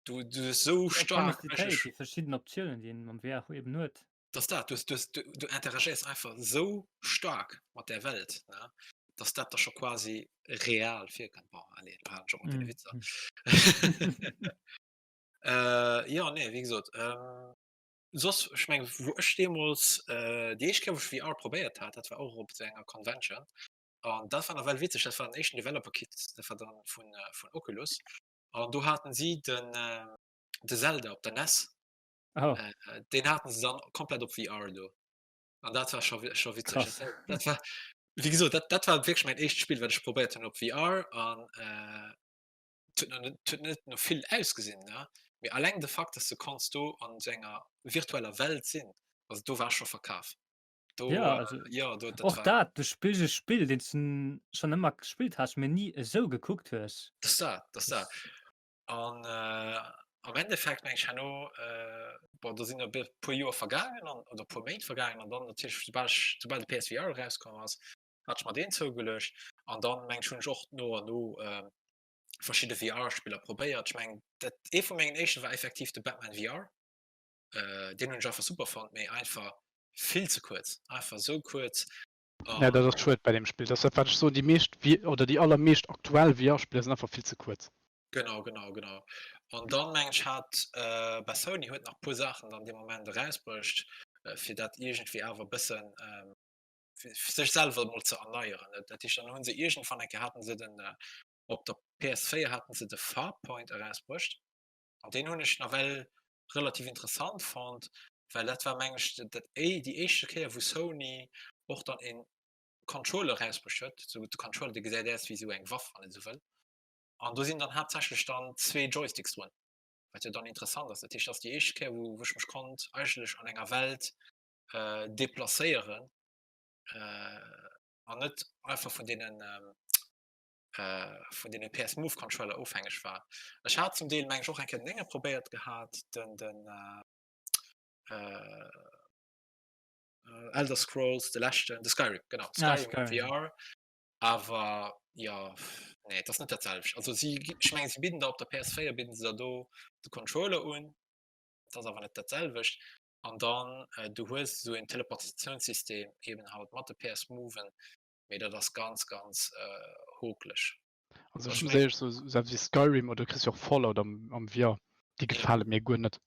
du du hues sou Ja, staark Komplexität, déi verschidden Optiounen, déi een mam VR eben huet. Dass dat, du, du, du, du interagéiers einfach sou staark mat där Welt, ne, dass dat der scho quasi real virkënnt. Bon, allez, lo halen ech op mat deene Mm. Witzer. Äh, jo, nee, wéi gesot, ähm, soss, ech meng, wou ech deemools, äh, déi éischt Kéier, wou ech VR probéiert hat, dat war och op esou enger Convention an dat war nawell witzeg, dat war den éischten Developer Kit, dat war dann vun, vun Oculus an do haten si den, de Zelda op der NES Oh. Äh, den haten se dann komplett op VR do. An dat war scho scho witzeg. Krass. Dat, dat war wéi gesot, dat, dat war wierklech mäin éischt Spill, wat ech probéiert hunn op VR an äh, et huet no net huet net no vill ausgesinn, ne? Mee alleng de Fakt, dass du konns do an esou enger virtueller Welt sinn, also do war ech scho verkaf. Do, Ja, äh, also ja, do, dat och war dat, du spills e Spill, deen s du schonn ëmmer gespillt has, mee ni esou gekuckt hues. Das dat, das dat. Das An am Endeffekt meng ech herno, bon do sinn e puer Joer vergaangen an oder e puer Méint vergaangen an dann natierlech soubal ech soubal de PSVR erauskomm ass, hat ech mer deen zougeluecht an dann meng ech hunn ech och no an no verschidde VR-Spiller probéiert. Ech mengen dat ee vu mengen éischten war effektiv de Batman VR, deen hunn ech einfach super fonnt, mee einfach vill ze kuerz, einfach esou kuerz Ja, dat ass schued bei deem Spill. Dat ass dat wat ech soen, déi meescht oder déi allermeescht aktuell VR-Spiller sinn einfach vill ze kuerz. Genau, genau, genau. An dann meng ech hat äh, bei Sony huet nach puer Saachen dann dee Moment erausbruecht, äh, fir dat iergendwéi awer bëssen ähm, fir sech selwer mol ze erneieren. Dat, dat heescht, dann hunn se iergendwann eng Kéier haten se den äh, op der PS4 haten se de Farpoint erausbruecht. An deen hunn ech nawell relativ interessant fonnt, well dat war meng ech dat éi déi éischte Kéier wou Sony och dann een Controller erausbruecht huet. Sou de Controller dee gesäit aus wéi sou eng Waff, wann een esou wëll. An do sinn dann haaptsächlech dann zwee Joysticks drun, wat jo dann interessant ass. Dat heescht, dat ass déi éischt Kéier, wou ech mech konnt eigentlech an enger Welt äh, deplacéieren äh, an net einfach vun deenen äh, vun deene PS Move Controller ofhängeg war. Ech hat zum Deel meng ech och eng Kéier den Dénge probéiert gehat, den den äh, äh, Elder Scrolls, de leschten, de Skyrim, genau, Ah, Skyrim Skyrim. VR. Awer jo, nee, et ass net dat selwecht. Also si, ech mengen, si bidden der op der PS4 bidden se der do de Controller un, et ass awer net dat selwecht. An dann du hues esou een Teleportatiounssystem eben halt mat de PS Moven, mee dat ass ganz ganz hokeleg. Also ech muss éierlech soen, esou wéi Skyrim oder du kriss jo och Fallout am am VR, déi gefale mir guer net.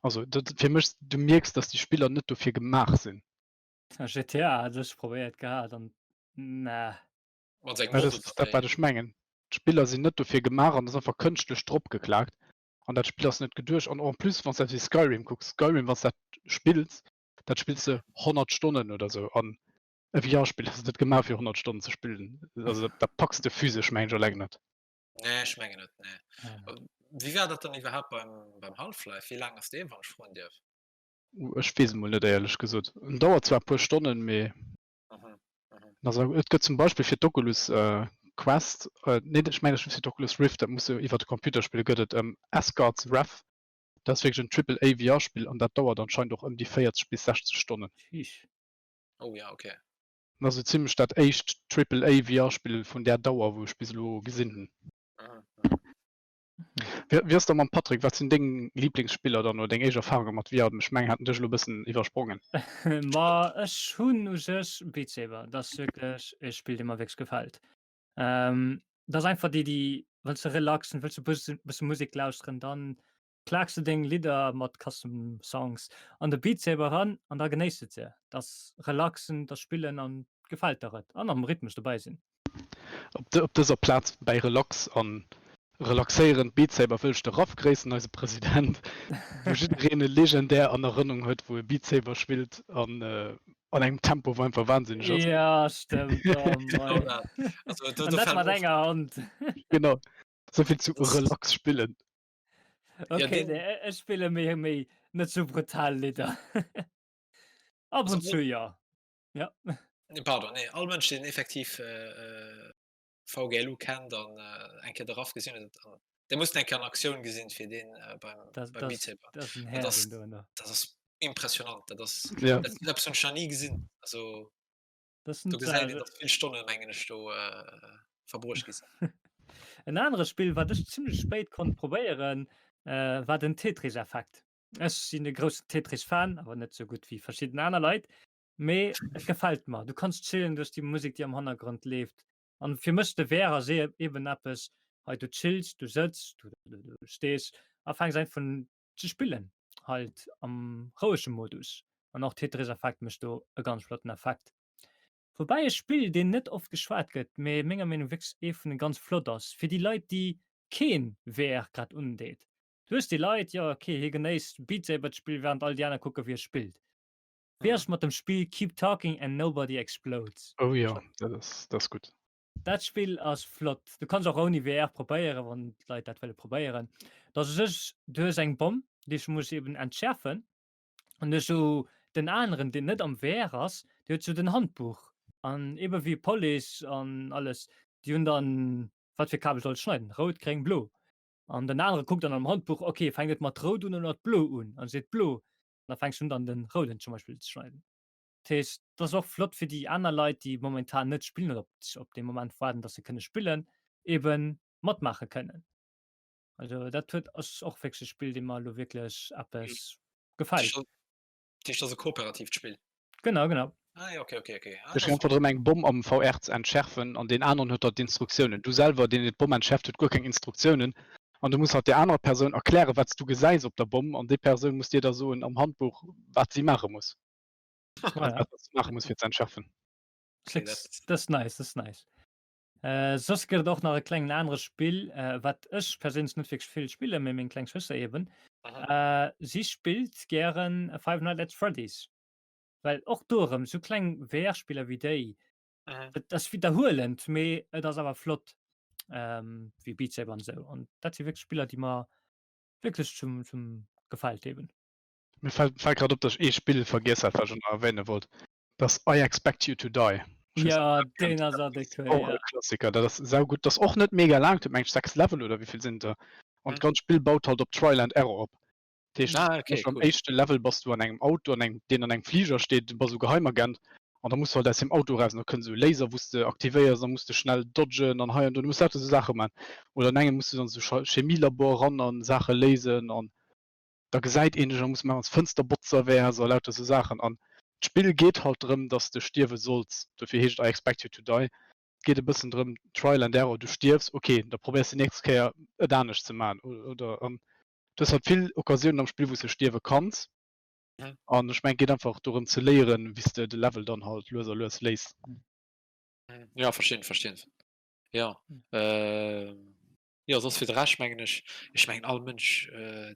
Also dat fir mech, du mierks, datt déi Spiller net dofir gemaach sinn. GTA hat ech probéiert gehat an nah. Mat sengem Dat Motor ass dat wat ech mengen. D'Spiller sinn net dofir gemaach an ass einfach kënschtlech drop geklaakt an dat Spill ass net geduecht an en plus wann s de eppes wéi Skyrim kucks, Skyrim wann s dat spills, dat spills de 100 Stonnen oder sou an e VR-Spill ass net gemaach fir 100 Stonnen ze spillen, also dat dat packs de physesch meng ech eleng net. Nee ech mengen net, nee. Wéi war dat dann iwwerhaapt beim beim Half-Life? Wéi laang ass dee wann ech froen dierf? Uh, ech weess et mol net éierlech gesot. En dauert zwar e puer Stonnen, mee Mhm, mhm. also et gëtt zum Beispill fir d'Oculus äh, Quest, äh, nee ech mengen fir d'Oculus Rift, dat muss du iwwer de Computer spillen, gëtt et ähm, Asgard's Wrath. Dat ass wierklech en Triple A VR-Spill an dat dauert anscheinend och ëm déi 40 bis 60 Stonnen. Sheesh. Oh ja, okay. Dat ass esou zimmlech dat éischt Triple A VR-Spill vun där Dauer, wou ech bis elo gesinn hunn. Mhm, mhm. Wéi wéi ass da mam Patrick? Wat sinn deng Lieblingsspiller dann oder deng éischt Erfarunge mat VR? Ech mengen, haten dech elo e bëssen iwwersprongen. Ma ech hunn u sech Beat Saber, dat ass wierklech e Spill, dee mer wierklech gefält. Ähm, dat ass einfach déi, déi wëlls de relaxen, wëlls de bëssen bësse Musek lauschteren, dann klaaks de deng Lidder mat Custom Songs an de Beat Saber eran an da genéiss de se. Dat ass relaxen, dat ass spillen an gefält der et an am Rhythmus dobäi sinn. Op op dëser Plaz bäi Relax an relaxéierend Beat Saber wëll ech de Raff gréissen, eise President, wou jiddereen e legendär an Erënnung huet, wou e Beat Saber spillt an an engem Tempo wou einfach wahnsinneg ass. Ja stëmmt, oh Genau mei. dat. Also do An do dat fält mat och enger Hand. Genau, souvill zu das relax spillen. Ja Okay, deen nee, ech spille méi méi net sou brutal Lidder. Ab also und zu jo. Ja. Nee, pardon, nee, all Mënsch, deen effektiv äh, äh, VGLU kennt an äh, eng Kéier de Raff gesinn huet, an dee muss eng Kéier an Aktioun gesinn, fir deen äh, beim, Das, beim das, Beat Saber. das ist ein Dat Herr, ass, den do, ne? dat ass impressionant. Dat ass, Ja. dat dat hunn ech nach ni gesinn. Also, Das do sind, gesäit een, äh, datt vill Stonnen, mengen ech, do äh, verbruecht gi sinn. En anere Spill, wat ech zimmlech spéit konnt probéieren, äh, war den Tetris Effect. Ech sinn e groussen Tetris-Fan, awer net sou gutt wéi verschidden aner Leit. Mee et gefält mer. Du kanns chillen duerch déi Musek, déi am Hannergrond leeft. An fir mech de VR ass eben eppes, hei du chills, du sëtz, du, du, du stees a fänks einfach un ze spillen, halt am rouege Modus. An och Tetris Effect mécht do e ganz flotten Effekt. Woubäi e Spill, deen net oft geschwat gëtt, mee menger Meenung wierklech ee vun de ganz flott ass, fir déi Leit, déi keen VR grad undeet. Du hues déi Leit, jo ok, hie genéisst Beat Saber d'Spill, wärend all déi aner kucke wéi e spillt. Wéi ass mat dem Spill Keep Talking and Nobody Explodes? Oh jo, dat ass, dat ass gutt. Dat Spill ass flott. Du kanns och ouni VR probéieren, wann d'Leit dat wëlle probéieren. Dat ass u sech, du hues eng Bomm, déi s du muss eben entschärfen. An du hues sou den aneren, deen net am VR ass, dee huet sou den Handbuch. An ebe wéi Police an alles, déi hunn dann, wat fir Kabel soll ech schneiden, rout, gréng, blo. An den anere kuckt dann am Handbuch, ok, fänkt et mat rout un oder mat blo un? An seet blo. Da fänks du un dann den rouden zum Beispill ze schneiden. Dat heescht, dat ass och flott fir déi aner Leit, déi momentan net spillen oder op op dee Moment waarden, dass se kënne spillen, eben matmaache kënnen. Also dat huet ass och wierklech e Spill, dee mer elo wierklech eppes gefält. Dat heescht, dat ass e kooperatiivt Spill? Genau, genau. Ah ja, okay, okay, okay. Ah, Ech einfach drëm eng Bomm am VR ze entschärfen an deen aneren huet da d'Instruktiounen. Du selwer, deen deen d'Bomm entschärft, huet guer keng Instruktiounen an du muss halt där anerer Persoun erklären, wat s du gesäis op der Bomm an déi Persoun muss dir da soen am Handbuch, wat si maache muss. Voilà. Wat se maache muss fir ze entschärfen. Okay, dat Dat ass nice, dat ass nice. Äh, soss gëtt et och nach e klengen anere Spill, äh, wat ech perséinlech net wierklech vill spillen, mee meng kleng Schwëster eben. Mhm. Äh, si spillt gären Five Nights at Freddy's. Well och do erëm, sou kleng VR-Spiller wéi déi, Mhm. et ass widderhuelend, mee et ass awer flott, ähm, wéi Beat Saber an esou. An dat si wierklech Spiller, déi mer wierklech zum, zum gefält eben. Mir fält, fält grad op, dass ech ee Spill vergiess hat, wat ech och nach erwähne wollt. Dat ass I Expect You to Die. Ech weess net, Ja, ob dat deen kennt. ass och déck cool, Och ja. e Klassiker. Dat ass saugutt. Dat ass och net mega laang, dat huet meng ech 6 Level oder wéivill sinn et der. An Mhm. d'ganzt Spill baut halt op Trial and Error op. Dat heescht, Ah, okay, am cool. éischte Level bass du an engem Auto, an engem, deen an engem Fliger steet, du bass esou Geheimagent. An da muss du halt aus dem Auto eraus an da kënnt esou e Laser, wou s de aktivéiers an da muss de schnell dodgen an hei an do. Du muss lauter esou Saache man. Oder an engem muss du dann esou Chemielabor ran an Saache léisen an da gesäit een dech an muss man als Fënsterbotzer wäers a lauter esou Saachen. An d'Spill geet halt drëm, dass de stierwe solls. Dofir heescht et I expect you to die. Et geet e bëssen drëm, Trial and Error, du stierfs, ok, da probéiers de nächst Kéier et anescht ze man. Oder an du hues halt vill Occasiounen am Spill, wou s de stierwe kanns. An ech mengen, et geet einfach dorëm ze léieren, wéi s de de Level dann halt lues a lues léis. Ja, verstinn, verstinn. Ja. Jo, soss fir de Rescht mengen ech, ech mengen all Mënsch,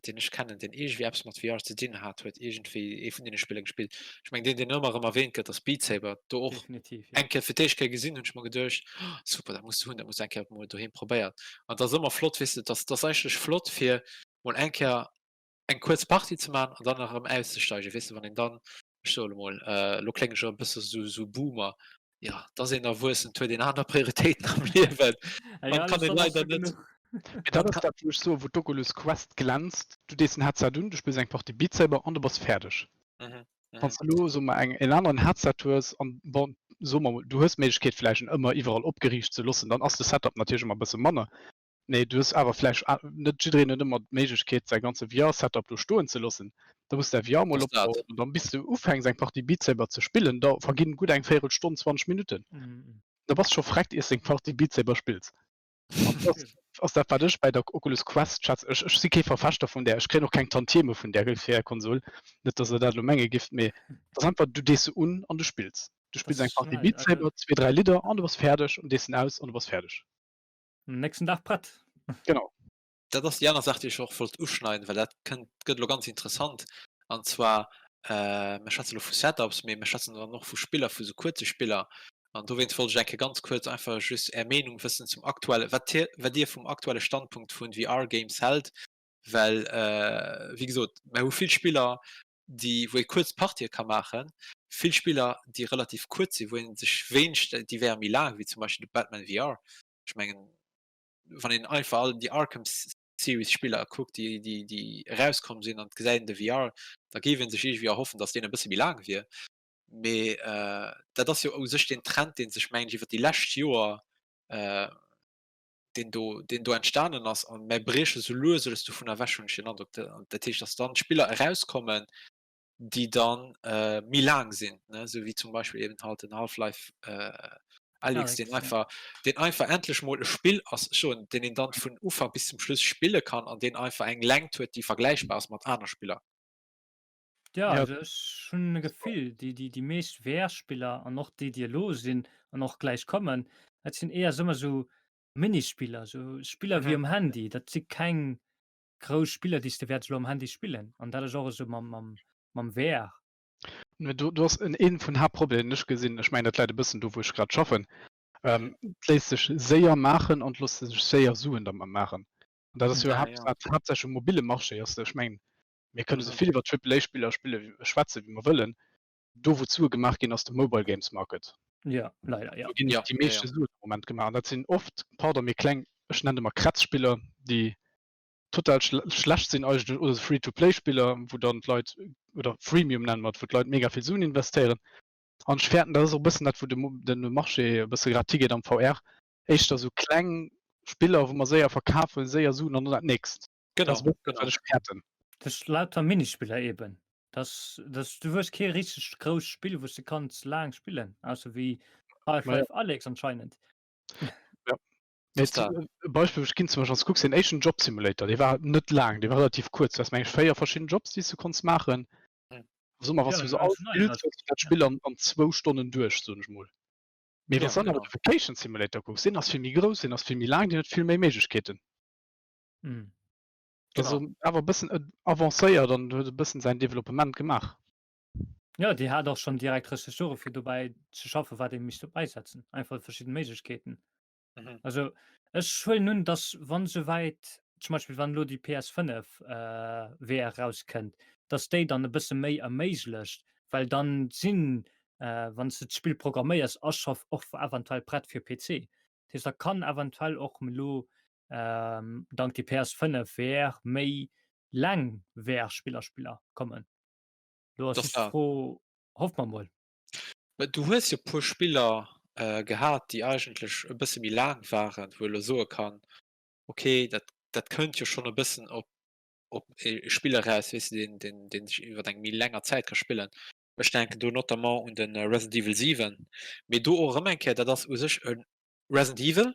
deen ech kennen, deen iergendwéi eppes mat VR ze dinn hat, huet iergendwéi ee vun deene Spiller gespillt. Ech mengen deen, deen ëmmer erëm erwähnt gëtt, ass Beat Saber. Do och Definitiv, ja. eng Kéier fir d'éischt Kéier gesinn, hunn ech mer geduecht, oh, super, dat muss de hunn, dat muss de eng Kéier mol doheem probéieren. An et ass ëmmer flott, weess de, et ass, et ass eigentlech flott fir mol eng Kéier eng kuerz Partie ze man an dann erëm auszesteigen, weess de, wann een dann, ech soe lo mol, elo kléngen ech e bësse sou sou Boomer, jo, et ass een erwuessen, et huet een aner Prioritéiten am Liewen an kann een leider net. Mee dat ass dat, wou ech soen, wou d'Oculus Quest glänzt, du dees den Headset un, du spills eng Partie Beat Saber an du bass fäerdeg. Wann s de elo, soe mer, eng en aneren Headset hues an, bon, soe mer mol, du hues d'Méiglechkeet vläicht en ëmmer iwwerall opgeriicht ze loossen, dann ass de Setup natierlech ëmmer e bësse manner. Nee, du hues awer vläicht, net jiddereen huet ëmmer d'Méiglechkeet säi ganze VR-Setup do stoen ze loossen. Da muss däi VR mol opbauen an dann bis du ufänks eng Partie Beat Saber ze spillen, da verginn gutt eng Véierelstonn, 20 Minutten. Da bass scho vreckt iers deng Partie Beat Saber spills. An dat ass dat wat ech bäi der Oculus Quest schätzen. Ech ech si kee Verfechter vun där, ech kréien och keng Tantieme vun där VR-Konsol, net datt der dat elo menge gifft, mee et ass einfach, du dees se un an du spills. Du spills eng Partie Beat Saber, zwee, dräi Lidder an du bass fäerdeg an dees en aus an du bass fäerdeg. Nächsten Dag prett. Genau. Dat ass déi aner Saach, déi ech och wollt uschneiden, well dat kënnt, gëtt elo ganz interessant. An zwar, mir schwätzen elo vu Setups, mee mir schwätzen dann och vu Spiller, vu sou kuerze Spiller. An dowéinst wollt ech eng Kéier ganz kuerz einfach just Är Meenung wëssen zum aktuelle, wat Dir, wat Dir vum aktuelle Standpunkt vun VR-Games hält. Well, wéi gesot, mir hu vill Spiller, déi, wou ee kuerz Partië ka maachen, vill Spiller, déi relativ kuerz sinn, wou ee sech wéinscht, déi wäre méi laang, wéi zum Beispill de Batman VR. Ech mengen, wann een einfach all déi Arkham Series Spiller kuckt, déi, déi, déi erauskomm sinn an et gesäit een de VR, da géif ee sech iergendwéi erhoffen, datt deen e bësse méi laang wier. Mee dat ass jo u sech deen Trend, dee sech, mengen ech, iwwer déi lescht Joer, deen do, deen do entstanen ass an mär brieche sou lues lues dovun ewech, hunn ech den Androck. Dat heescht, datt dann d'Spiller erauskommen, déi dann méi laang sinn, ne, sou wéi zum Beispill eben halt den Half-Life Alyx, deen einfach, deen einfach endlech mol e Spill ass, ech soen, deen een dann vun Ufank bis zum Schluss spille kann an deen einfach eng Längt huet, déi vergläichbar ass mat aner Spiller. Ja, also ech hunn e Gefill, déi, déi, déi meescht VR-Spiller an och déi, déi elo sinn an och gläich kommen, dat sinn éier ëmmer esou Minispiller, esou Spiller wéi um Handy. Dat si keng grouss Spiller, déi s de wäerts elo am Handy spillen. An dat ass och esou mam, mam, mam VR. Mee do, do ass en, een vun Haaptproblemen, deen ech gesinn, ech mengen, dat läit e bëssen do, wou ech grad schaffen, et léisst sech séier maachen an et loosse sech séier Suen dermat maachen. An dat ass jo haaptsächlech um mobile Marché ass, ech mengen, Mir kënne sou vill iwwer Triple-A-Spiller spille schwätze wéi mer wëllen, do wou d'Sue gemaach ginn ass de Mobile Games Market. Jo, leider, jo. Do ginn déi meeschte Suen am Moment gemaach an dat sinn oft, pardon, méi kleng, ech nennen ëmmer Krätzspiller, déi total schlecht sinn eigentlech oder Free-to-Play-Spiller, wou dann d'Leit, oder Freemium nenne mer et, wou d'Leit mega vill Suen investéieren. An ech fäerten, dat ass och e bëssen dat wou de Marché e bësse grad higeet am VR, éischter sou kleng Spiller wou mer séier verkafen, séier Suen an dann dat nächst. Genau, das genau. Ich fäerten. Das ist lauter Minispiller eben. Das, das, du wirst kein richtig großes Spiel, wo du kannst lang spielen. Außer wie Half-Life Alyx anscheinend. Ja. Mee zu, äh, Beispiel ich ginn zum Beispiel, kucks den éischten Job Simulator, dee war net laang, dee war relativ kurz. Du hast meng ech véier verschidden Jobs, déi du konns maachen. Mhm. So mal, was Ja, du so ganz alles neu, spillst, also, hues du dat Spill an, an zwou Stonnen duerch, soen ech mol. Mee Ja, wann du dann awer genau. de Vacation Simulator kucks, deen ass vill méi grouss, deen ass vill méi laang, deen huet vill méi Méiglechkeeten. Mhm. Also awer e bëssen avancéiert an huet e bëssen säin Developpement gemaach. Ja, déi hat och schonn direkt Ressourcë fir dobäi ze schaffen, wat ee misst dobäi setzen. Einfach verschidden Méiglechkeeten. Mhm. Also ech huelen un, dass wann souwäit zum Beispill wann elo déi PS5 äh, VR rauskënnt, dass déi dann e bësse méi erméiglecht, well dann sinn äh, wann s de d'Spill programméiers, ass scho och eventuell prett fir PC. Dat heescht, da kann eventuell och elo ähm, dank déi PS5 VR méi laang VR-Spiller Spiller kommen. Lo ass Das just war d'Fro, hoffe mer mol. Mä du hues jo e puer Spiller gehat, déi eigentlech e bësse méi laang waren, wou ee elo soe kann, okay, dat, dat kënnt jo schonn e bëssen op, op e Spill eraus, weess de, deen, deen, deen sech iwwer eng méi länger Zäit ka spillen. Ech denken do notamment un de Resident Evil 7. Mee do och erëm eng Kéier, dat ass u sech e Resident Evil,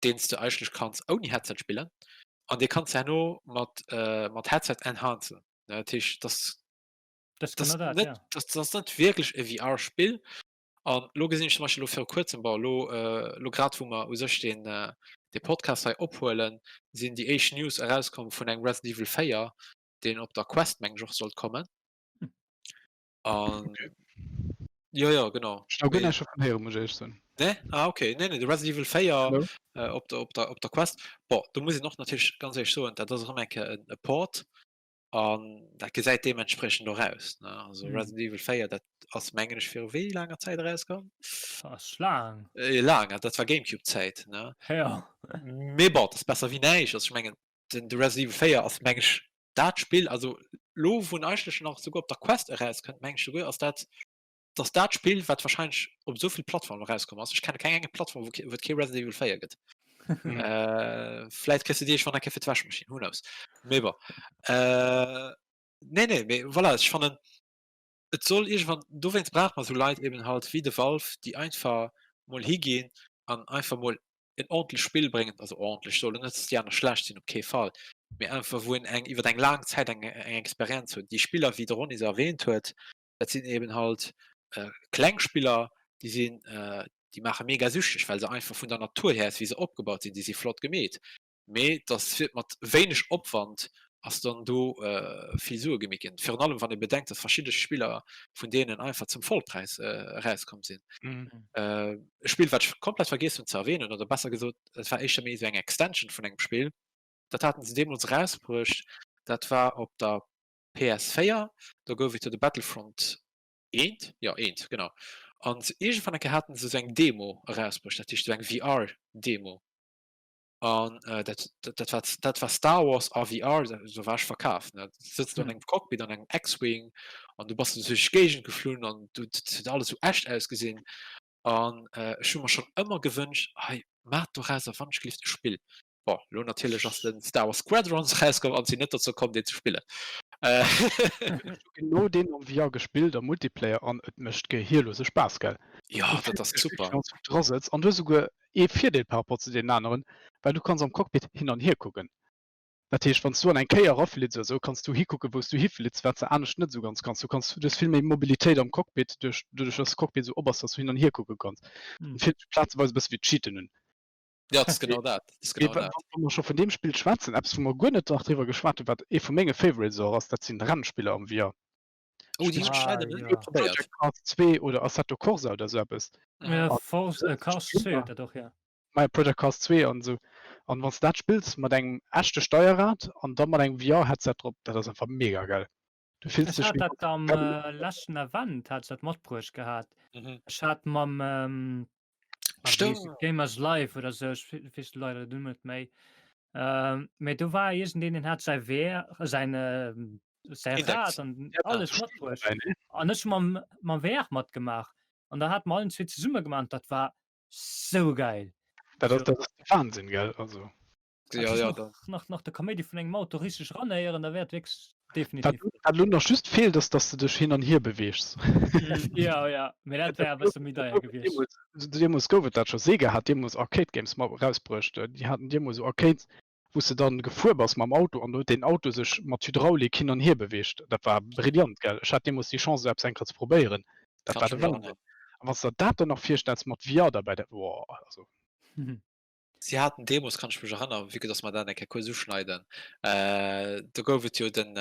deen s de eigentlech kanns ouni Headset spillen an dee kanns de herno mat, mat Headset enhancen. Dat heescht, dass Das das genau dat, net ja. das das ass net wierklech e VR-Spill. An lo gesinn ech zum Beispill lo viru kuerzem, bon lo äh, lo grad wou mer u sech den äh, de Podcast hei ophuelen, sinn déi éischt News erauskomm vun engem Resident Evil 4, deen op der Quest meng ech och sollt kommen. Hm. An Okay. jo jo genau. Ech hu guer Mee näischt dovun héieren, muss ech éierlech soen. ne? Ah okay, nee nee, de Resident Evil 4 Hallo? äh, op der op der op der Quest. Bon, do muss een och natierlech ganz éierlech soen, dat ass erëm eng Kéier en e Port. An dat gesäit deementspriechend och aus. Ne? Also Mhm. Resident Evil 4, dat ass mengen ech viru wéi laanger Zäit erauskomm? Ass laang. Äh, laang, dat war Gamecube-Zäit. Ne? Ja. Mee bon, dat ass besser wéi näischt. Also ech mengen, den, de Resident Evil 4 ass meng ech dat Spill, also lo wou en eigentlech nach souguer op der Quest erauskënnt, meng ech souguer ass dat dass dat Spill wat wahrscheinlech op esou vill Plattformen erauskomm ass. Ech kenne keng eng Plattform, wou ke- wou et kee Resident Evil 4 gëtt. Äh, vläit kriss du déi iergendwann eng Kéier fir d'Wäschmaschinn, who knows. Mee bon. Äh, nee, nee, mee voilà, ech fannen, et soll iergendwann, dowéinst brauche mer esou Leit eben halt wéi de Valve, déi einfach mol higinn an einfach mol en ordentlecht Spill bréngen, also ordentlech, soll net, dass déi aner schlecht sinn, op kee Fall, mee einfach wou een eng iwwer eng laang Zäit eng eng Experienz huet. Déi Spiller, wéi de Ronny se erwähnt huet, dat sinn eben halt äh, kleng Spiller, déi sinn, äh, déi maache mega süchteg, well se einfach vun der Natur her, wéi se opgebaut sinn, déi si flott gemeet. Mee dass fir mat wéineg Opwand ass dann do äh, vill Sue gemeet ginn. Virun allem wann ee bedenkt, dass verschidde Spiller vun deenen einfach zum Vollpräis äh, erauskomm sinn. Mhm. Äh, e Spill, wat ech komplett vergiess hunn ze erwähnen, oder besser gesot, et war éischter méi esou eng Extension vun engem Spill, dat haten se deemools erausbruecht, dat war op der PS4, do gouf et jo de Battlefront 1, jo 1, genau. An iergendwann eng Kéier haten se esou eng Demo erausbruecht, dat heescht esou eng VR-Demo. An äh, dat, dat, dat, war, dat war Star Wars a VR, do war ech verkaf. Ne? Du sëtzt an engem Cockpit, an engem X-Wing an du bass duerch d'Géigend geflunn an du, dat huet alles esou echt ausgesinn. An äh, ech hu mer schonn ëmmer gewënscht, hei, maacht dorauser wannschgelift e Spill. Bon, lo natierlech ass den Star Wars Squadrons rauskomm an sinn net dozou komm, deen ze spillen. Äh. Genau deen am VR gespillt am Multiplayer an et mécht gehirlose Spaass, gell? Jo, dat ass super. Wann du dra sëtz an du hues esouguer ee Virdeel par rapport zu deenen aneren, well du kanns am Cockpit hin an hier kucken. Dat heescht, wann s du an eng Kéier eraflitts oder esou, kanns du hikucken, wou s du hiflitts, wat s de anescht net esou ganz kanns. Du kanns, du hues vill méi Mobilitéit am Cockpit duerch, doduerch dass de Cockpit esou op ass, dass du hin an hier kucke kanns. Fillt sech plazeweis e bësse wéi Cheaten un. Ja, dat ass genau dat. Dat ass genau dat. Wa mer scho vun deem Spill schwätzen, eppes wou mer guer net nach driwwer geschwat hunn, wat ee vu menge Favorites och ass, dat sinn Rennspiller am VR. Oh, déi hunn ech Ah, leider net ja. probéiert. Project Cars 2 oder Assetto Corsa oder esou eppes. Ja, An Forza, äh, Cars 2 huet dat och, ja. Maja, Project Cars 2 an esou. An wann s de dat spills mat engem echte Steierrad an da mat engem VR-Headset drop, dat ass einfach mega geil. Du fills Ech dech hat wéi dat am äh, leschten Event, hat ech dat matbruecht gehat. Mhm. Ech hat mam, ähm, ah, wéi heescht Stimmt. et, Gamers Life oder sou, ech we- weess leider den Numm net méi. Ähm, mee do war iergendeen, deen hat säi VR, säin, ähm, säi Index. Rad an Ja. alles matbruecht. Dabei, ne? An ech hu mam, mam VR matgemaach. An da hate mer allen zwee zesumme gemaach an dat war sou geil. Dat ass, So. dat ass de Wahnsinn, gell? Also. Ja, ja, da. Nach, nach de Kaméidi vun engem Auto richteg ranhéieren, da wär et wierklech Wat definitiv. wat elo nach just feelt, ass, dass de dech hin an hier beweegs. Ja, ja, mee dat wär e bësse méi deier gewiescht. Deemools, deemools gouf et dat scho. Sega hat deemools Arcade Games mat erausbruecht. Déi haten deemools esou Arcades, wou s de dann gefuer bass mam Auto an do huet deen Auto sech mat Hydraulik hin an hier beweegt. Dat war brillant, gell? Ech hat deemools déi Chance, esou eppes eng Kéier ze probéieren. Dat Kann war ech de mech Wahnsinn. erënneren. A wann s de der dat dann nach virstells mat VR derbäi, dat, woah, also. Si haten deemools, kann ech mech erënneren, vue que dass mer dat eng Kéier kuerz uschneiden, do gouf et jo den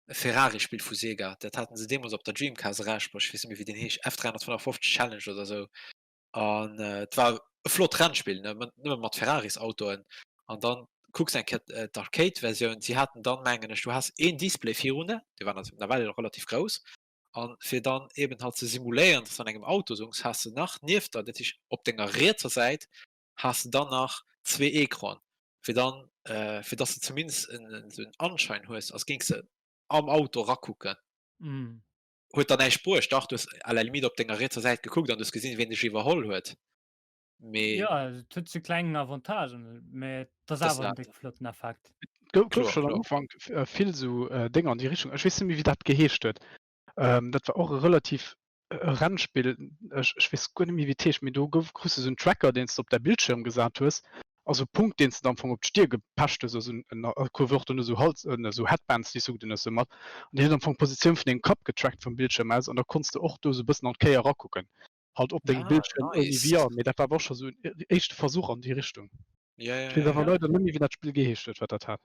Ferrari-Spill vu Sega, dat haten se deemools op der Dreamcast erausbruecht, ech weess net méi wéi deen heescht, F355 Challenge oder esou. An et war e flott Rennspill, ne, nëmme mat Ferraris-Autoen. An dann kucks eng Kéier d'Arcade-Versioun, si haten dann, mengen ech, du has een Display virun der, dee war nawell relativ grouss, An fir dann eben halt ze simuléieren, dass du an engem Auto soungs, has de nach nieft der, dat heescht op denger rietser Säit, has de dann nach zwee Ecranen, fir dann, fir dass de zumindest en esou en Anschein hues, als géings de am Auto erakucken. Mm. Huet der näischt bruecht. Dach, du hues à la limite op denger rietser Säit gekuckt an du hues gesinn, wien dech iwwerholl huet. Mee Ja, et huet sou kleng Avantagen, mee et ass das awer en dat. déck flotten Effekt. Et gouf gouf Kloer, schonn am kloer. Ufank vill sou Dénger an déi Richtung. Ech weess net méi, wéi dat geheescht huet. Dat war och e relativ e Rennspill, ech ech weess guer net méi wéi et heescht, mee do gouf krus de sou en Tracker deen s de op däi Bildschirm gesat hues a sou Punkt deen s de am Fong op d'Stier gepecht hues, also en a gouf och dono sou Hals sou Headbands déi s du ugedunn hues domat an deen huet am Fong d'Positioun vun dengem Kapp getrackt vum Bildschirm aus an da konns de och do sou e bëssen an d'Kéier erakucken halt op dengem Ah, Bildschirm ouni nice. VR, mee dat war awer och scho sou en éischte Versuch an déi Richtung. Ja, ja, Ech weess ja, awer ja. leider net méi wéi dat Spill geheescht huet wat dat hat.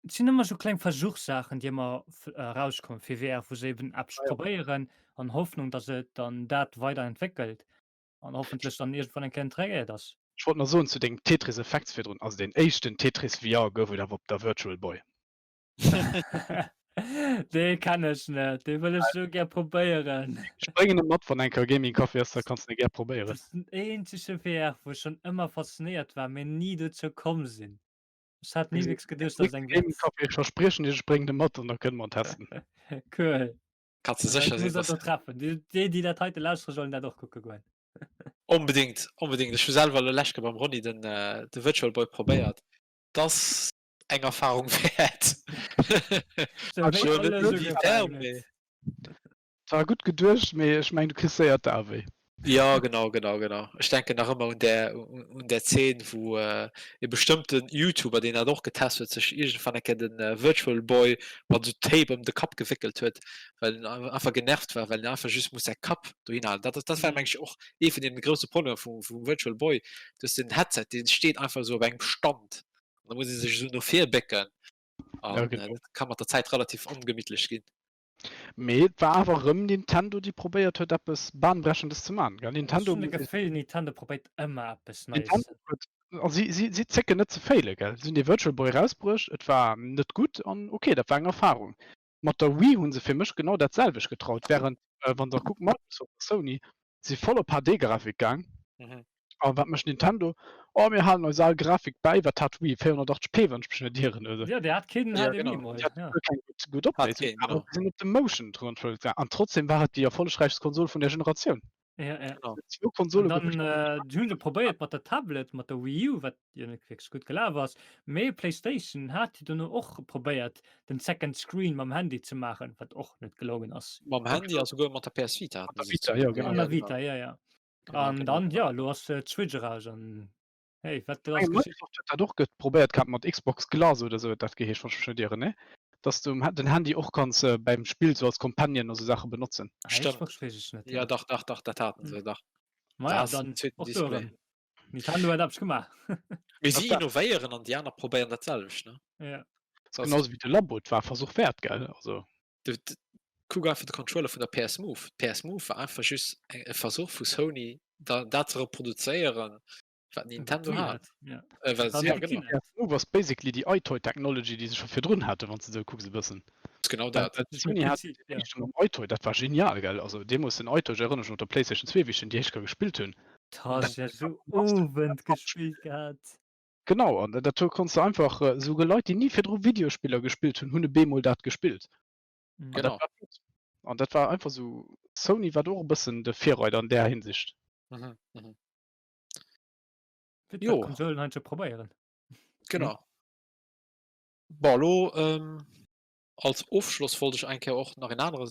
Et sinn ëmmer sou kleng Versuchssaachen, déi ëmmer erauskommen fir VR, wou se eben eppes Ah ja. probéieren an Hoffnung, datt et dann dat weiderentwéckelt an hoffentlech dann iergendwann eng Kéier integréiert ass. Ech wollt nach soen zu dengem Tetris Effects virdrun, also deen éischten Tetris VR gouf et awer op der Virtual Boy. Dee kenn ech net, dee wëll ech sou gär probéieren. Ech bréngen e mat, wann eng Kéier Gaming Café ass, da kanns de e gär probéieren. Dat ass den eenzege VR, wou ech schonn ëmmer faszinéiert war, mee ni dozou komm sinn. Ech hat ni wierklech geduecht, dass et eng Gaming Café, ech verspriechen dir, ech bréngen e mat an da kënne mer en testen. Cool. Kanns de sécher sinn, dass. Dass. Treffen. Déi, déi, déi dat heite lauschteren, sollen dat och kucke goen. Onbedéngt, onbedéngt. Ech hu selwer elo lescht Kéier beim Ronny den, de Virtual Boy probéiert. T'ass eng Erfahrung wäert. Sou wéi alles ugefaangen huet. War gutt geduecht, mee ech mengen du kriss séier d'Ae wéi. Jo, genau, genau, genau. Ech denken nach ëmmer un där, un där Zeen, wou e bestëmmten YouTuber, deen dat och getest huet, sech iergendwann eng Kéier de Virtual Boy mat esou Tape ëm de Kapp gewéckelt huet, well en einfach genervt war, well en einfach just muss säi Kapp dohin halen. Dat, dat war meng ech och ee vun deene grousse Problemer vum, vum Virtual Boy. Du hues den Headset, dee steet einfach esou op engem Stand an da muss ee sech esou no vir bécken an Ja, genau. dat ka mat der Zäit relativ ongemittlech ginn. Mee et war awer erëm Nintendo, déi probéiert huet eppes Bahnbrechendes ze man. Gell? Nintendo Ech hunn de Gefill, Nintendo probéiert ëmmer eppes Neies. Nintendo huet, a si, si, si zécken net ze failen, gell? Si hunn dee Virtual Boy erausbruecht, et war net gutt an ok, dat war eng Erfarung. Mat der Wii hu se fir mech genau dat selwecht getraut, wärend, wann der kuckt, Microsoft a Sony si voll op HD-Grafik gaang. Mhm. A wat mécht Nintendo? Oh, mir halen eis al Grafik bäi. Wat hat d'Wii? 480p, wann ech mech net ieren, oder? Ja, déi hat keen Ja, HDMI genau. mol. Déi hat Ja. guer keng gutt, gutt Hat Opléisung. keen, Awer genau. se sinn op de Motion Control gaang. An trotzdem war et déi erfollegräichst Konsol vun der Generatioun. Ja, ja. Genau. Zwou An Konsole dann goufe äh, déi hunn se probéiert mat der Tablet, mat der Wii U, wat jo net wierklech gutt gelaf ass. Mee PlayStation hat jo dono och probéiert, den Second Screen mam Handy ze maachen, wat och net gelongen ass. Mam Handy a souguer mat der PS Vita Mat haten der se Vita, ja, genau. An der Vita, ja, ja. Genau, An genau, dann, genau. ja, lo ass äh, d'Switch eraus an hey, wat do Eng ass geschitt. Microsoft huet dat och get probéiert gehabt mat Xbox Glass oder sou huet dat geheescht, wann ech mech net ieren, ne? Dass du den Handy och kanns äh, beim Spill sou als Companion a sou Saache benotzen. Ah, Stimmt. Xbox weess ech net, Ja, ja. dach, dach, dach, dat haten se, dach. Ma Da ja, hast du dann den zweeten och do Display. erëm. Nintendo huet eppes gemaach. Mee si Dat war innovéieren an déi aner probéieren dat selwecht, ne? Ja. Das ass genauso wéi de Labo, et war e Versuch wäert, gell? Also. de, de, kuck einfach de Controller vun der PS Move. D'PS Move war einfach just eng, e Versuch vu Sony, da, dat ze reproduzéieren, wat Nintendo hat. Ja. Äh, wat, Dann ja, die genau. Kinect. PS Move ass basically déi iToy Technology, déi se scho virdrun haten, wann s de esou kucks e bëssen. Ass genau Well dat. well Im Sony hat Prinzip, déi ja. éischt mam iToy, dat war genial, gell? Also deemools den iToy, ech erënnere mech op der PlayStation 2, wéi ech den déi éischt Kéier gespillt hunn. Dat has ja sou Owend gespillt gehat. Genau, an dat do konns de einfach, esouguer Leit, déi ni virdru Videospiller gespillt hunn, hunn e bemol dat gespillt. Mhm. An dat Genau. war flott. An dat war einfach esou, Sony war do och e bëssen de Virreider an där Hinsicht. Mhm, mhm. Wird Jo. Konsolen hein ze probéieren. Genau. Bon, elo ähm, als Ofschloss wollt ech eng Kéier och nach en anere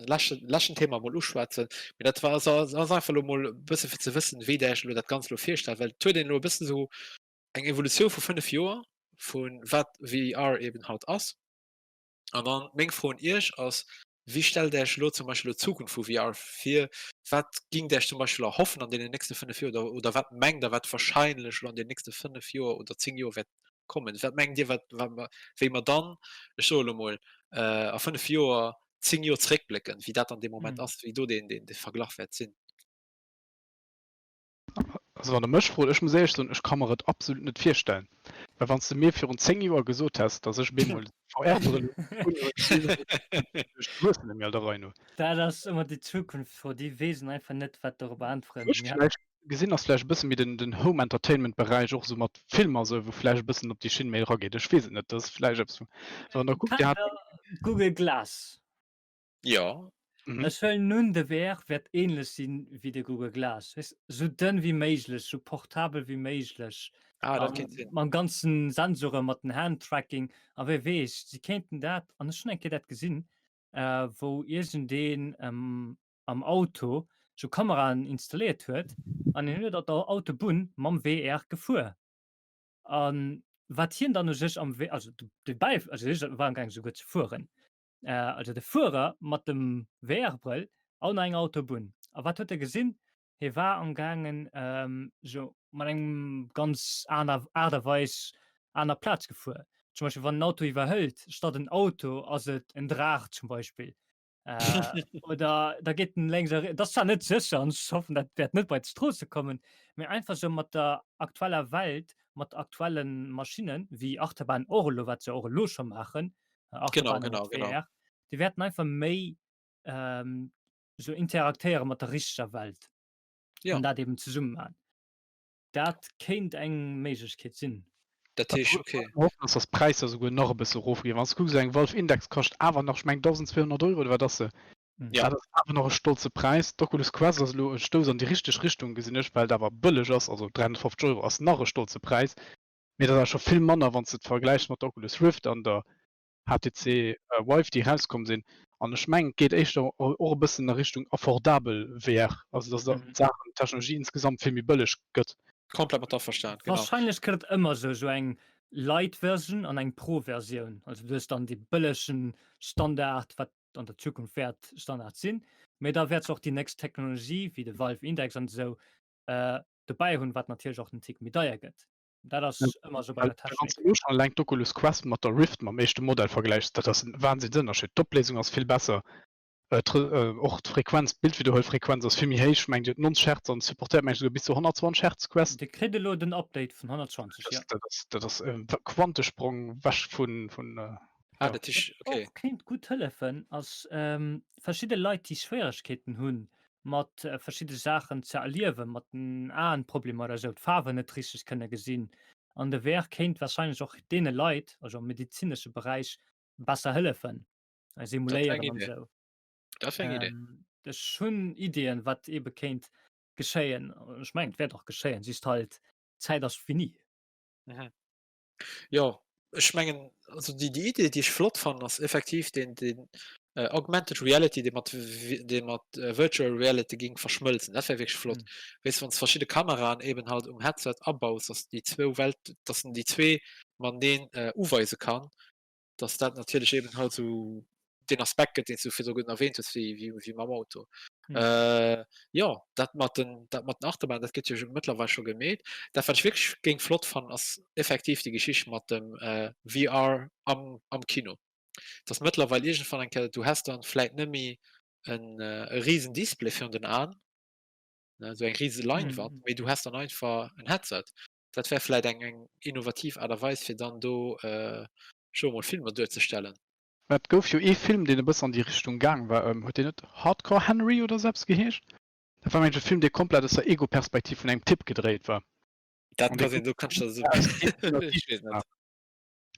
leschten, leschten Thema mol uschwätzen. Mee dat war ass ass einfach elo mol e bësse fir ze wëssen, wéi Der Iech elo dat Ganzt elo virstellt, well et huet een elo e bëssen esou eng Evolutioun vu 5 Joer vu wat VR eben haut ass. An dann meng Fro un Iech ass, wéi stellt Der Iech elo zum Beispill elo d'Zukunft vu VR vir? Wat gingt Der Iech zum Beispill erhoffen an deenen nächste 5 Joer oder, oder wat mengt Der, wat wahrscheinlech elo an den nächste 5 Joer oder 10 Joer wäert kommen? Wat mengt Dir, wat, wat mer, wéi mer dann, ech soe elo mol, a 5 Joer, 10 Joer zeréckblécken, wéi dat an deem Moment Mhm. ass, wéi do deen, deen, dee Verglach wäert sinn? Also wann der mech frot, ech muss éierlech soen, ech ka mer et absolut net virstellen. Well wann s de mir virun 10 Joer gesot häss, datt ech bemol VR-Brëll unhunn, ech wuessen em jo der Rei no. Dat ass ëmmer déi Zukunftsfro, déi weess en einfach net wat dorop äntweren. Ech vläicht gesinn ass vläicht e bësse méi den den Home Entertainment Beräich och esou mat Filmer esou, wou vläicht e bëssen op déi Schinn méi erageet. Ech weess et net, dat ass vläicht eppes wou wann der kuckt, Dir hat Google Glass. Jo. Mhm. Ech huelen un, de VR wäert ähnlech sinn wéi de Google Glass, weess, sou dënn wéi méiglech, sou portabel wéi méiglech, Ah, dat an kéint sinn. mam ganzen Sensoren, mat den Handtracking a wie weess, si kéinten dat, an ech hunn eng Kéier dat gesinn, äh, wou iergendeen ähm, am Auto sou Kameraen installéiert huet an hien huet op der Autobunn mam VR gefuer. An wat hien dann u sech am W, also de Bäif, also hie war amgaang souguer ze fueren, also de Fuerer mat dem VR-Brëll an enger Autobunn. A wat huet e gesinn? Hie war amgaangen esou mat engem ganz aner Aart a Weis aner Plaz gefuer. Zum Beispill wann en Auto iwwerhëlt, statt en Auto ass et en Draach zum Beispill. Äh, oder da geht den längs das zwar net sécher an ech hoffen dat wäert net bei d'Stroosse kommen, mee einfach sou mat der aktueller Welt, mat aktuellen Maschinnen wéi Achterbahn och elo, wat se och elo scho maachen, Genau, Achterbahnen genau, mat genau. VR, déi wäerten einfach méi ähm, sou interaktéiere mat der richteger Welt Ja. an dat eben zesumme maachen. Dat kéint eng Méiglechkeet sinn. Dat heescht, okay. Hoffen, dass dass d'Präisser souguer nach e bësse erofginn. Wann s de kucks, esou eng Valve Index kascht awer nach, ech mengen 1.200 Euro oder wat ass se? Ja. Dat ass awer nach e stolze Präis. D'Oculus Quest ass elo e Stouss an déi richteg Richtung, gesinn ech, well et awer bëlleg ass. Also 350 Euro ass nach e stolze Präis, mee dat ass awer scho vill manner, wann s de et vergläichs mat der Oculus Rift an der HTC Vive, déi erauskomm sinn. An ech mengen, et geet éischter och e bëssen a Richtung affordabel VR, also dass d'Saachen, d'Technologie insgesamt vill méi bëlleg gëtt. Komplett mat averstanen, genau. Wahrscheinlech gëtt et ëmmer esou, esou eng Lite Version an eng Pro Versioun. Also du hues dann dee bëllegen Standard, wat an der Zukunft wäert Standard sinn, mee da wäerts och déi nächst Technologie wéi de Valve Index an esou dobäi hunn, wat natierlech och en Tick méi deier gëtt. Dat ass ëmmer esou bei der Technik. Wann s de elo schonn eleng d'Oculus Quest mat der Rift, mam éischte Modell vergläichs, dat ass en Wahnsinnsënnerscheed. D'Opléisung ass vill besser, och d'Frequenz, d'Bildwiederhuelfrequenz ass vill méi héich, ech mengen déi huet 90 Hertz an supportéiert meng ech esouguer bis zu 120 Hertz d'Quest. Déi kritt elo den Update vun 120, jo. Dat ass e Quantesprong wech vun, Ah, dat heescht, Wat okay. och kéint gutt hëllefen, ass verschidde Leit, déi Schwieregkeeten hunn, mat verschidde Saachen ze erliewen, mat den Aenproblemer oder esou, d'Faarwen net richteg kënne gesinn. An de VR kéint warscheinlech och deene Leit, also am medezinesche Beräich, besser hëllefen, simuléieren an esou. Dat wär eng Idee. Ech hunn Ideeën, wat eebe kéint geschéien. Ech mengen, et wäert och geschéien, just halt, d'Zäit ass fini. Mhm. Jo, ech mengen also déi déi Idee déi ech flott fannen ass effektiv deen deen äh, Augmented Reality dee mat dee mat äh, Virtual Reality ging verschmëlzen. Dat wär wierklech flott. Mhm. Weess wann s verschidde Kameraen eben halt um Headset abaus, dass déi zwou Welt, dass en déi zwee mateneen äh, uweise kann. dass dat natierlech eben halt sou den Aspekt gëtt, deen s du virdru gudden erwähnt hues, wéi, wéi, wéi mam Auto. Mhm. Äh, jo, dat mat den, dat mat den Achterbahnen, dat gëtt jo mëttlerweil scho gemeet. Dat, wat ech wierklech géing flott fannen, ass effektiv déi Geschicht mat dem äh, VR am, am Kino. Dass mëttlerweil iergendwann eng Kéier, du häss dann vläit net méi en, äh, e riesen Display virun den Aen, ne, sou eng riese Leinwand, Mhm. mee du häss dann einfach en Headset. Dat wär vläit eng eng innovativ Aart a Weis fir dann do scho emol Filmer duerzestellen. Mä et gouf jo ee Film, deen e bëssen an déi Richtung gaang war, huet deen net Hardcore Henry oder sou eppes geheescht? Dat war mengen ech e Film, dee komplett aus der Ego-Perspektiv vun engem Typ gedréit war. Dat ka sinn, do kann ech der esou, ech weess net.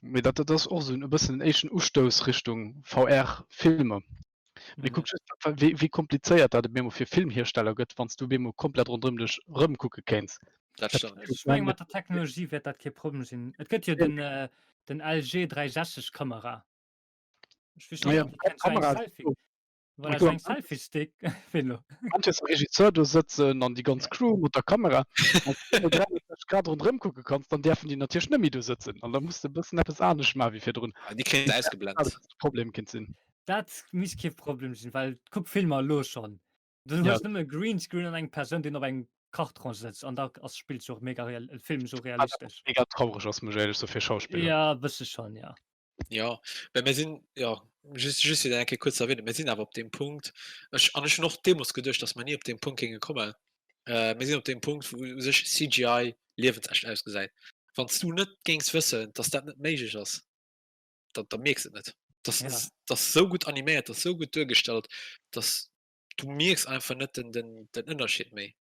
Mee dat dat ass och esou e bëssen en éischten Ustouss Richtung VR-Filmer. Mee kuck just, wéi wéi komplizéiert dat op eemol fir Filmhiersteller gëtt, wann s du op eemol komplett ronderëm dech rëmkucke kéints. Dat stëmmt. Ech menge mat der Technologie wäert dat kee Problem sinn. Et gëtt jo den den LG 360 Kamera. Ech weess net, ob du kenns, sou eng Selfie. Voilà, so eng Selfie-Stick. An hues de Regisseur do sëtzen an déi ganz Crew mat der Kamera. Wann s du 360 Grad ronderëm kucke kanns, dann däerfen déi natierlech net méi do sëtzen an da muss de e bëssen eppes anescht maache wéi virdrun. Ah, déi kréien se ausgeblent. Dat de Problem kinnt sinn. Dat misst kee Problem sinn, well kuck Filmer elo schonn. Du Ja. hues nëmme Greenscreen an eng Persoun, déi op engem Karton sëtzt an da ass spillt sech och mega real, Film sou realistesch. Mega traureg ass, muss ech éierlech soen, fir Schauspiller. Ja, e bësse schonn, ja. Ja, well mir sinn, ja, just, just fir dat eng Kéier kuerz ze erwähnen, mir sinn awer op deem Punkt, ech, an ech hunn och deemools geduecht, datt mer ni op deem Punkt géinge kommen, äh, mir sinn op deem Punkt, wou u sech CGI liewensecht ausgesäit. Wann s du net géings wëssen, datt dat net méiglech ass, da, da mierks et net. Dat Ja. ass, dat ass esou gutt animéiert, dat ass esou gutt duergestallt, datt du mierks einfach net den, den, den Ënnerscheed méi.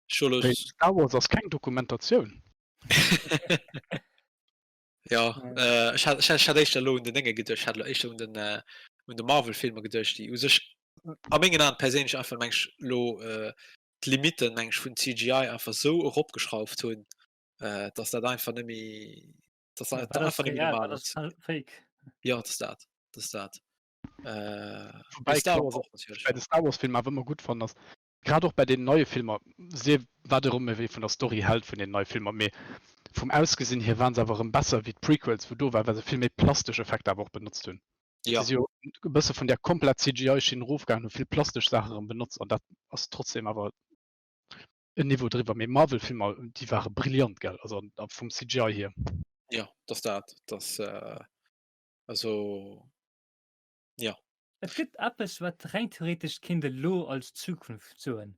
Ech hu elo. Wéi, Star Wars ass keng Dokumentatioun. Ja, äh, ech hat, ech hat, ech hat éischter elo un den Dénge geduecht, ech hat elo éischter un den, äh, un de Marvel-Filmer geduecht, déi u sech. A mengen Aen perséinlech einfach meng ech lo äh, d'Limitten meng ech vun CGI einfach sou eropgeschrauft hunn, äh, dass dat einfach net méi dass Ja, dat wat ass einfach net méi real, normal wat ass ass. fa- fake? Ja, dat ass dat. Dat ass dat. Äh, Wobei bei ich Star glaub Wars och, och natierlech, bei ja. de Star Wars Filmer awer ëmmer gutt fannen ass, grad och bei den neie Filmer, sief wat erëm méi vun der Story hält vun den neie Filmer, mee vum Ausgesinn hier waren se awer erëm besser wéi d'Prequels wou do war, well se vill méi plastesch Effekter awer och benotzt hunn. Ja. Se si jo e bësse vun där komplett CGI-Schinn erofgaangen, hu vill plastesch Saache erëm benotzt an dat ass trotzdem awer en Niveau driwwer. Mee Marvel-Filmer, déi ware brillant, gell, also vum CGI hier. Ja, dass dat, dass also ja. Et gëtt eppes, wat reng theoretesch kinnt elo als Zukunft soen.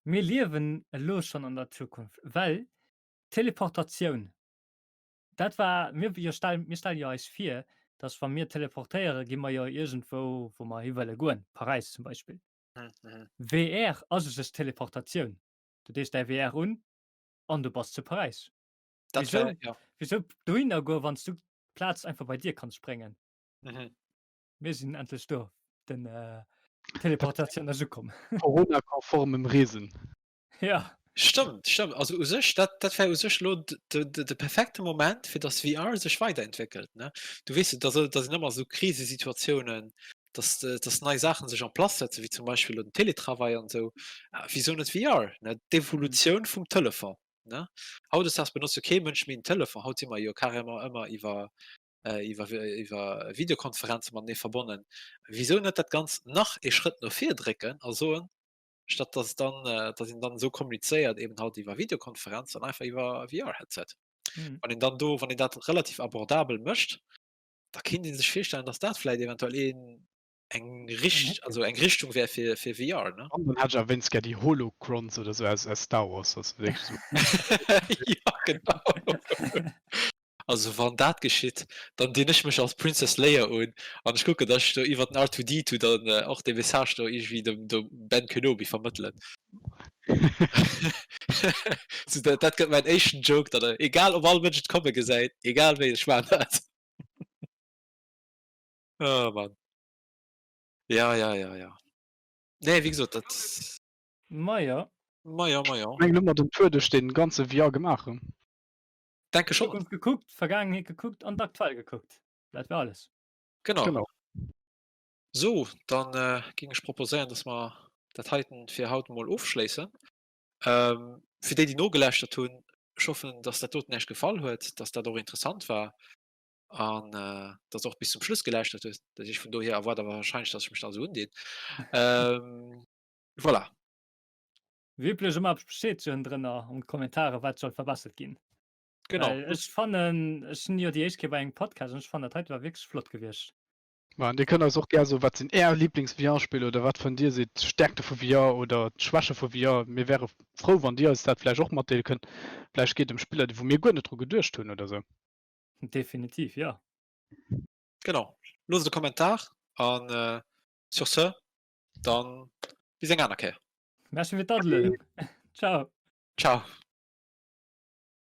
Mir liewen elo schonn an der Zukunft, well Teleportatioun, dat war, mir jo stell, mir stelle jo eis vir, dass wa mir teleportéiere gi mer jo iergendwou, wou mer hi wëlle goen, Paräis zum Beispill. VR ass u sech Teleportatioun. Du dees däi VR un an du bass zu Paräis. Dat wär, ja. Wisou dohinner goen, wann s du d'Plaz einfach bei dir kanns spréngen? Mhm. Mir sinn endlech do. Den äh, Teleportatioun ass ukomm. Corona-konformem Reesen. Ja. Stëmmt, stëmmt. Also u sech, dat, dat wär u sech lo de, de, de perfekte Moment, fir dass VR sech weiterentwéckelt, ne? Du weess, da, da sinn ëmmer esou Krisesituatiounen, dass, dass nei Saachen sech en place setzen, wéi zum Beispill lo den Teletravail an esou. Wisou net VR, ne? D'Evolutioun vum Telefon, ne? Hautdesdaags benotzt jo kee Mënsch méi en Telefon. Haut si mer jo carrément ëmmer iwwer iwwer iwwer Videokonferenze matenee verbonnen. Wisou net dat Ganzt nach ee Schrëtt no vir drécken a soen, statt dass dann dass een dann esou kommunizéiert eben halt iwwer Videokonferenz, dann einfach iwwer VR-Headset. Mhm. Wann een dann do, wann een dat relativ abordabel mécht, da kinnt ee sech virstellen, dass dat vläit eventuell een eng Richt also eng Richtung wär fir fir VR, ne? An dann hätt ech awer wéinst gär déi Holocrons oder sou aus aus Star Wars, dat ass wierklech sou. Ja, genau. Also wann dat geschitt, dann dinn ech mech als Princess Leia un an ech kucken, dass ech do iwwer den R2D2 dann och dee Message do iergendwéi dem dem Ben Kenobi vermëttelen. Sou dat dat gëtt mäin éischten Joke dann, egal ob all Mënsch et komme gesäit, egal wéi, ech maachen dat. Oh Mann. Ja, ja, ja, ja. Nee, wéi gesot, dat. Majo. Majo, majo. Ech mengen, hu mer den Tour duerch dee ganze VR gemaach. Denke schon. Zukunft gekuckt, Vergaangenheet gekuckt an d'Aktuell gekuckt. Dat war alles. Genau. Genau. So, dann äh, ging ech proposéieren, dass mer dat heiten fir haut mol ofschléissen. Ähm, fir déi, déi nogeläuschtert hunn, ech hoffen, dass dat doten Iech gefall huet, dass dat och interessant war an äh, dass och bis zum Schluss geläuschtert huet. Dat heescht, vun dohier erwaart der wahrscheinlech, dass ech mech da esou undinn. Ähm, voilà. Wéi üblech ëmmer Bescheed soen drënner an d'Kommentare wat soll verbessert ginn. Genau. Well ech fannen, ech sinn jo déi éischt Kéier bei engem Podcast an ech fannen dat heite war wierklech flott gewiescht. Ma an dir kënnt eis och gär soen, wat sinn är Lieblings-VR-Spiller oder wat fannt dir sinn d'Stärkte vu VR oder d'Schwäche vu VR. Mir wäre frou wann dir eis dat vläicht och matdeele kënnt. Vläicht geet et ëm Spiller, déi wou mir guer net dru geduecht hunn oder sou. Definitiv, jo. Genau. Loosst e Kommentar an sur ce, dann bis eng aner Kéier. Merci fir d'Adeluedung. Ciao. Ciao.